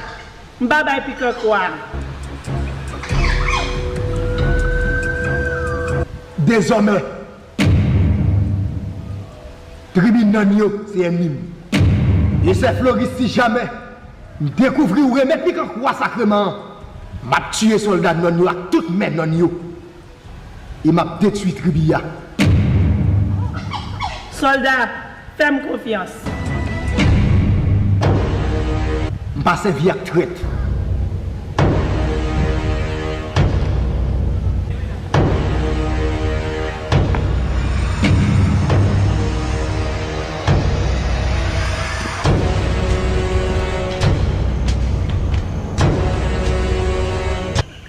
M pa bay Pikan kwa a. Dezòmè, tribi nonn yo se ènmi m. E sè Floris, si jamè m dekouvri ou remèt Pikan kwa sakreman an, m ap tiye sòlda nonn yo ak tout men nonn yo. E m ap detwi tribi a. Sòlda, fè m konfyans. M pa sèvi ak trèt.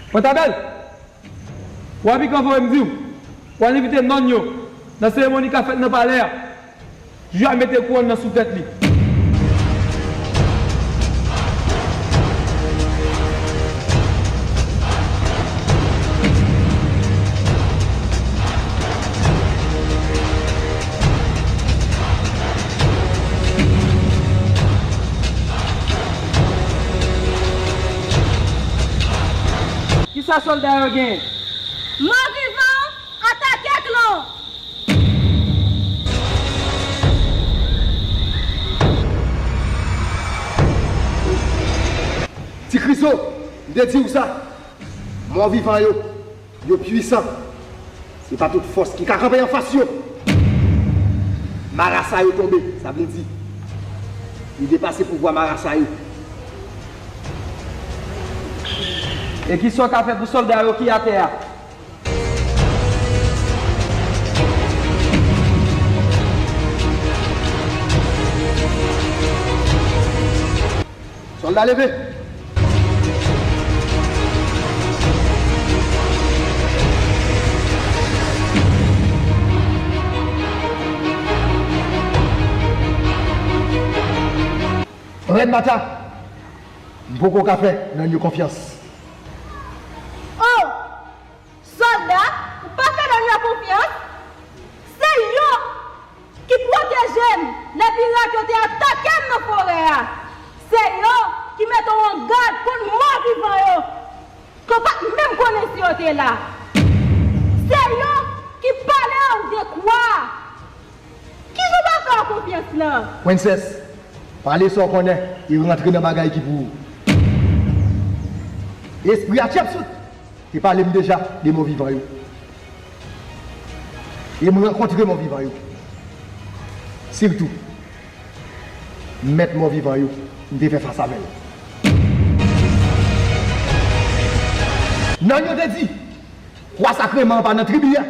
Mwen ta bèl. Wa Pikan voye m di w, w al envite nonn yo nan seremoni k ap fèt nan palè a. Jou a mete kouwòn nan sou tèt li. Sa sòlda yo genyen? Mò vivan, atake klon! Ti Krizo, m te di w sa. Mò vivan yo, yo pwisan. Se pa tout fòs ki ka kanpe anfas yo. Marasa yo tonbe, sa vle di, li depase pouvwa marasa yo. E kisa w ka fè pou sòlda yo ki atè a? Sòlda leve! Rèn Mata, m poko ka fè nonm yo konfyans. Oh! Sòlda, ou pa fè nonm yo konfyans? Se yo ki pwoteje m lè pirat yo te atake m nan forè a. Se yo ki mete w an gad kont mò vivan yo, ke w pa t menm konnen si yo te la. Se yo ki pale w de kwa a. Kisa w pa fè w konfyans lan? Prensès, pale sa w konnen e rantre nan bagay ki pou ou. Espri Hatshepsut te pale m deja de mò vivan yo. E m rankontre mò vivan yo. Sitou, mèt mò vivan yo, m te fè fas avè l. Nonm yo te di, kwa sakreman an pa nan tribi a.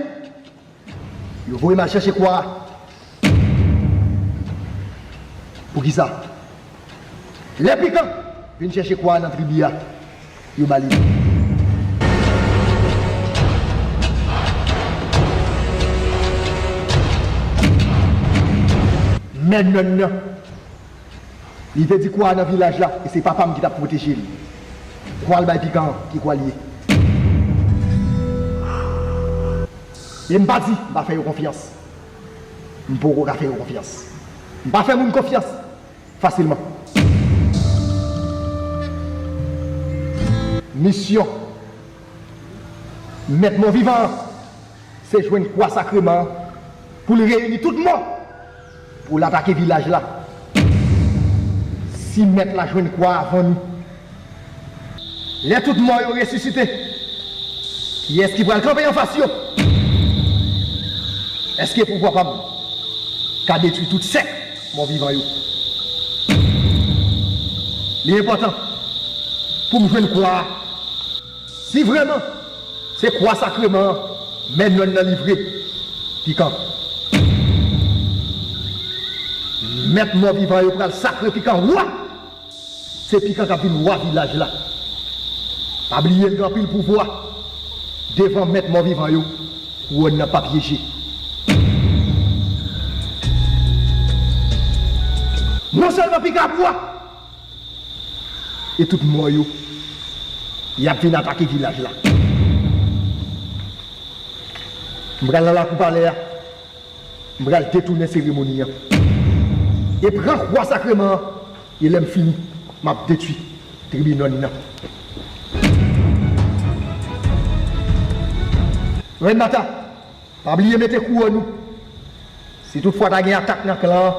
Yo voye m al chèche kwa a. Poukisa? Lè Pikan vin chèche kwa a nan tribi a, yo ba li. Men nonm nan, li te di kwa a nan vilaj la, e se papa m ki t ap pwoteje l. Kwa l bay Pikan an, ki kwa l ye? E m pa di m pa fè yo konfyans. M poko ka fè yo konfyans. M pa fè moun konfyans fasilman. Misyon mèt mò vivan an, se jwenn kwa sakreman an pou l reyini tout mò pou l atake vilaj la. Si mèt la jwenn kwa a avan nou, lè tout mò yo resisite, kiyès ki pral kanpe anfas yo? Èske pouvwa pa m ka detwi tout sèk mò vivan yo? Li enpòtan pou m jwenn kwa a. Si vrèman se kwa sakreman an, men nonm nan livre Pikan. Mèt mò vivan yo pral sakre Pikan wa. Se Pikan k ap vin wa vilaj la. Pa bliye l gen anpil pouvwa. Devan mèt mò vivan yo, kouwòn nan p ap pyeje. Non sèlman Pikan ap wa, e tout mò yo, y ap vin atake vilaj la. M pral nan lakou palè a. M pral detounen seremoni an e pran kwa sakreman an, e lè m fini, m ap detwi tribi nonm nan. Rèn Mata, pa bliye mete kouwòn ou. Si toutfwa ta gen atak nan klan an,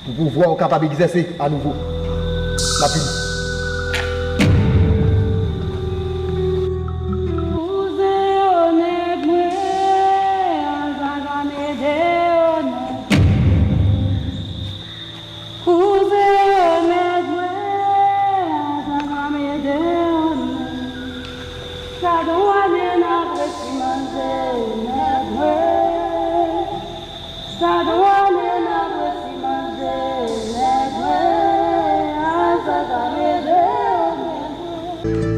pou pouvwa w kapab egzèse anouvo. N ap vini. Kouzen yo nèg mwen, Azazam ede yo nèg mwen. Kouzen yo nèg mwen, Azazam ede yo nèg mwen. Sa dwanye n ap resi manje nèg mwen. Sa dwanye n ap resi manje nèg mwen, a sa ka rele yo nèg mwen.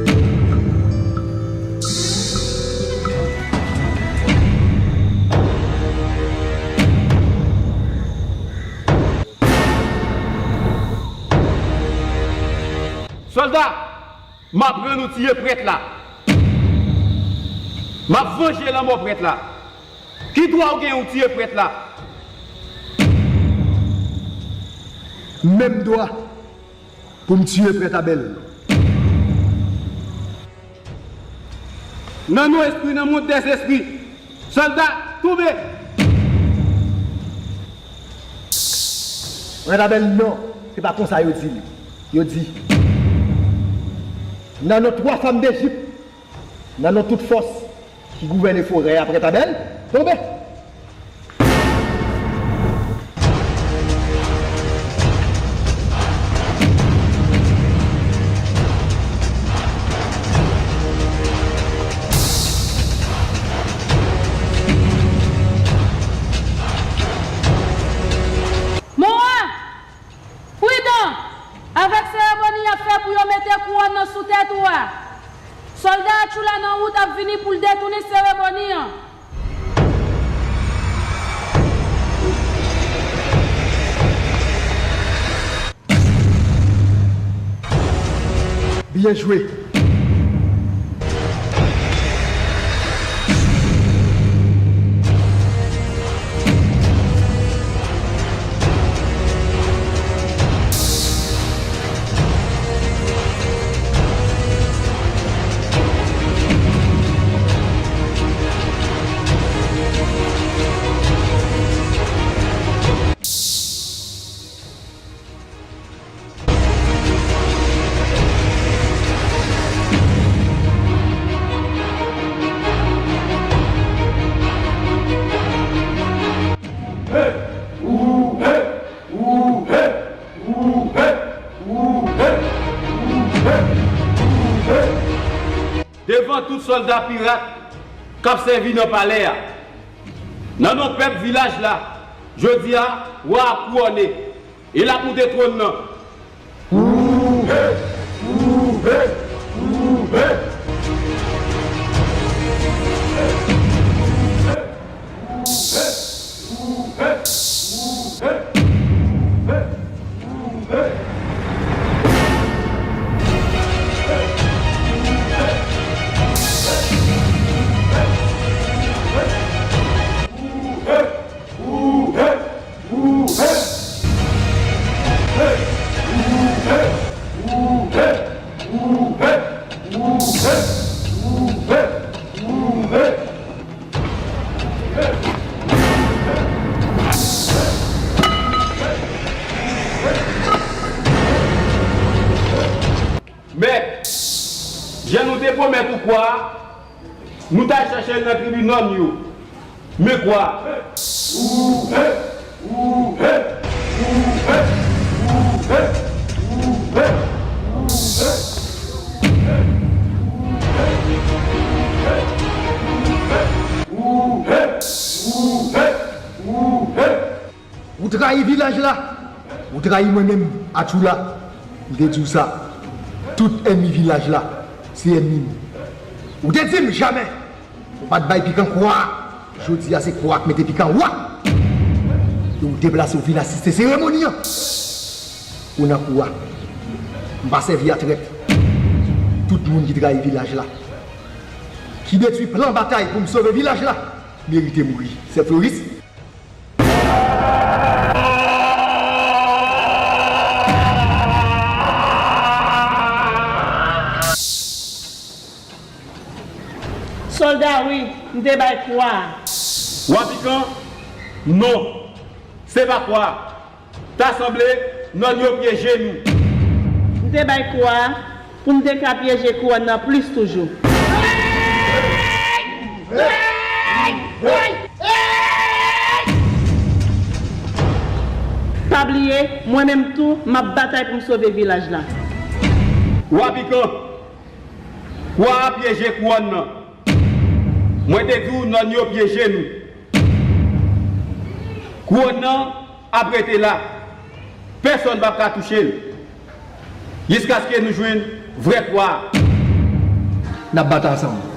Sòlda, m ap rann ou tiye prèt la. M ap vanje lanmò prèt la. Ki dwa w gen ou tiye prèt la? Menm dwa pou m tiye prèt Abèl. Nan non espri, nan mond dèzespri, sòlda, tonbe! Retabèl, non, se pa konsa yo di l. Yo di, nan non twa fanm Dejip, nan non tout fòs ki gouvène forè a, Retabèl, tonbe! Mowa! Pridan! Avèk seremoni y ap fè pou yo mete kouwòn nan sou tèt ou a, sòlda Atchoula nan wout ap vini pou l detounen seremoni an. Byen jwe. Devan tout sòlda pirat k ap sèvi nan palè a, nan non pèp vilaj la, jodi a, wa a kouwòne. E l ap moute twòn nan. Mèt, jan nou te pwomèt ou kwa a, nou t al chèche l nan tribi nonm yo. Men kwa a. Ou trayi vilaj la. Ou trayi mwen menm, Atchoula. M te di w sa. Tout ènmi vilaj la, se ènmi m. Ou te di m jamè ou pa t bay pikan kwa a. Jodi a, se kwa a k mete pikan wa. E ou deplase, ou vin asiste seremoni an. Ou nan kou a. M pa sèvi a trèt. Tout moun ki trayi vilaj la, ki detwi plan batay pou m sove vilaj la, merite mouri. Sè Floris. Sòlda, wi, m te bay kwa a. Wa pikan, non, se pa kwa. Ta sanble nonm yo pyeje nou. M te bay kwa a pou m te ka pyeje kouwòn nan plis toujou. Pa bliye, mwen menm tou, m ap batay pou m sove vilaj la. Wa pikan, kwa a pyeje kouwòn nan. Mwen te di w nonm yo pyeje nou. Kouwòn nan ap rete la. Pèsonn p ap ka touche l. Jiskaske nou jwenn vrè kwa a. N ap bat ansanm.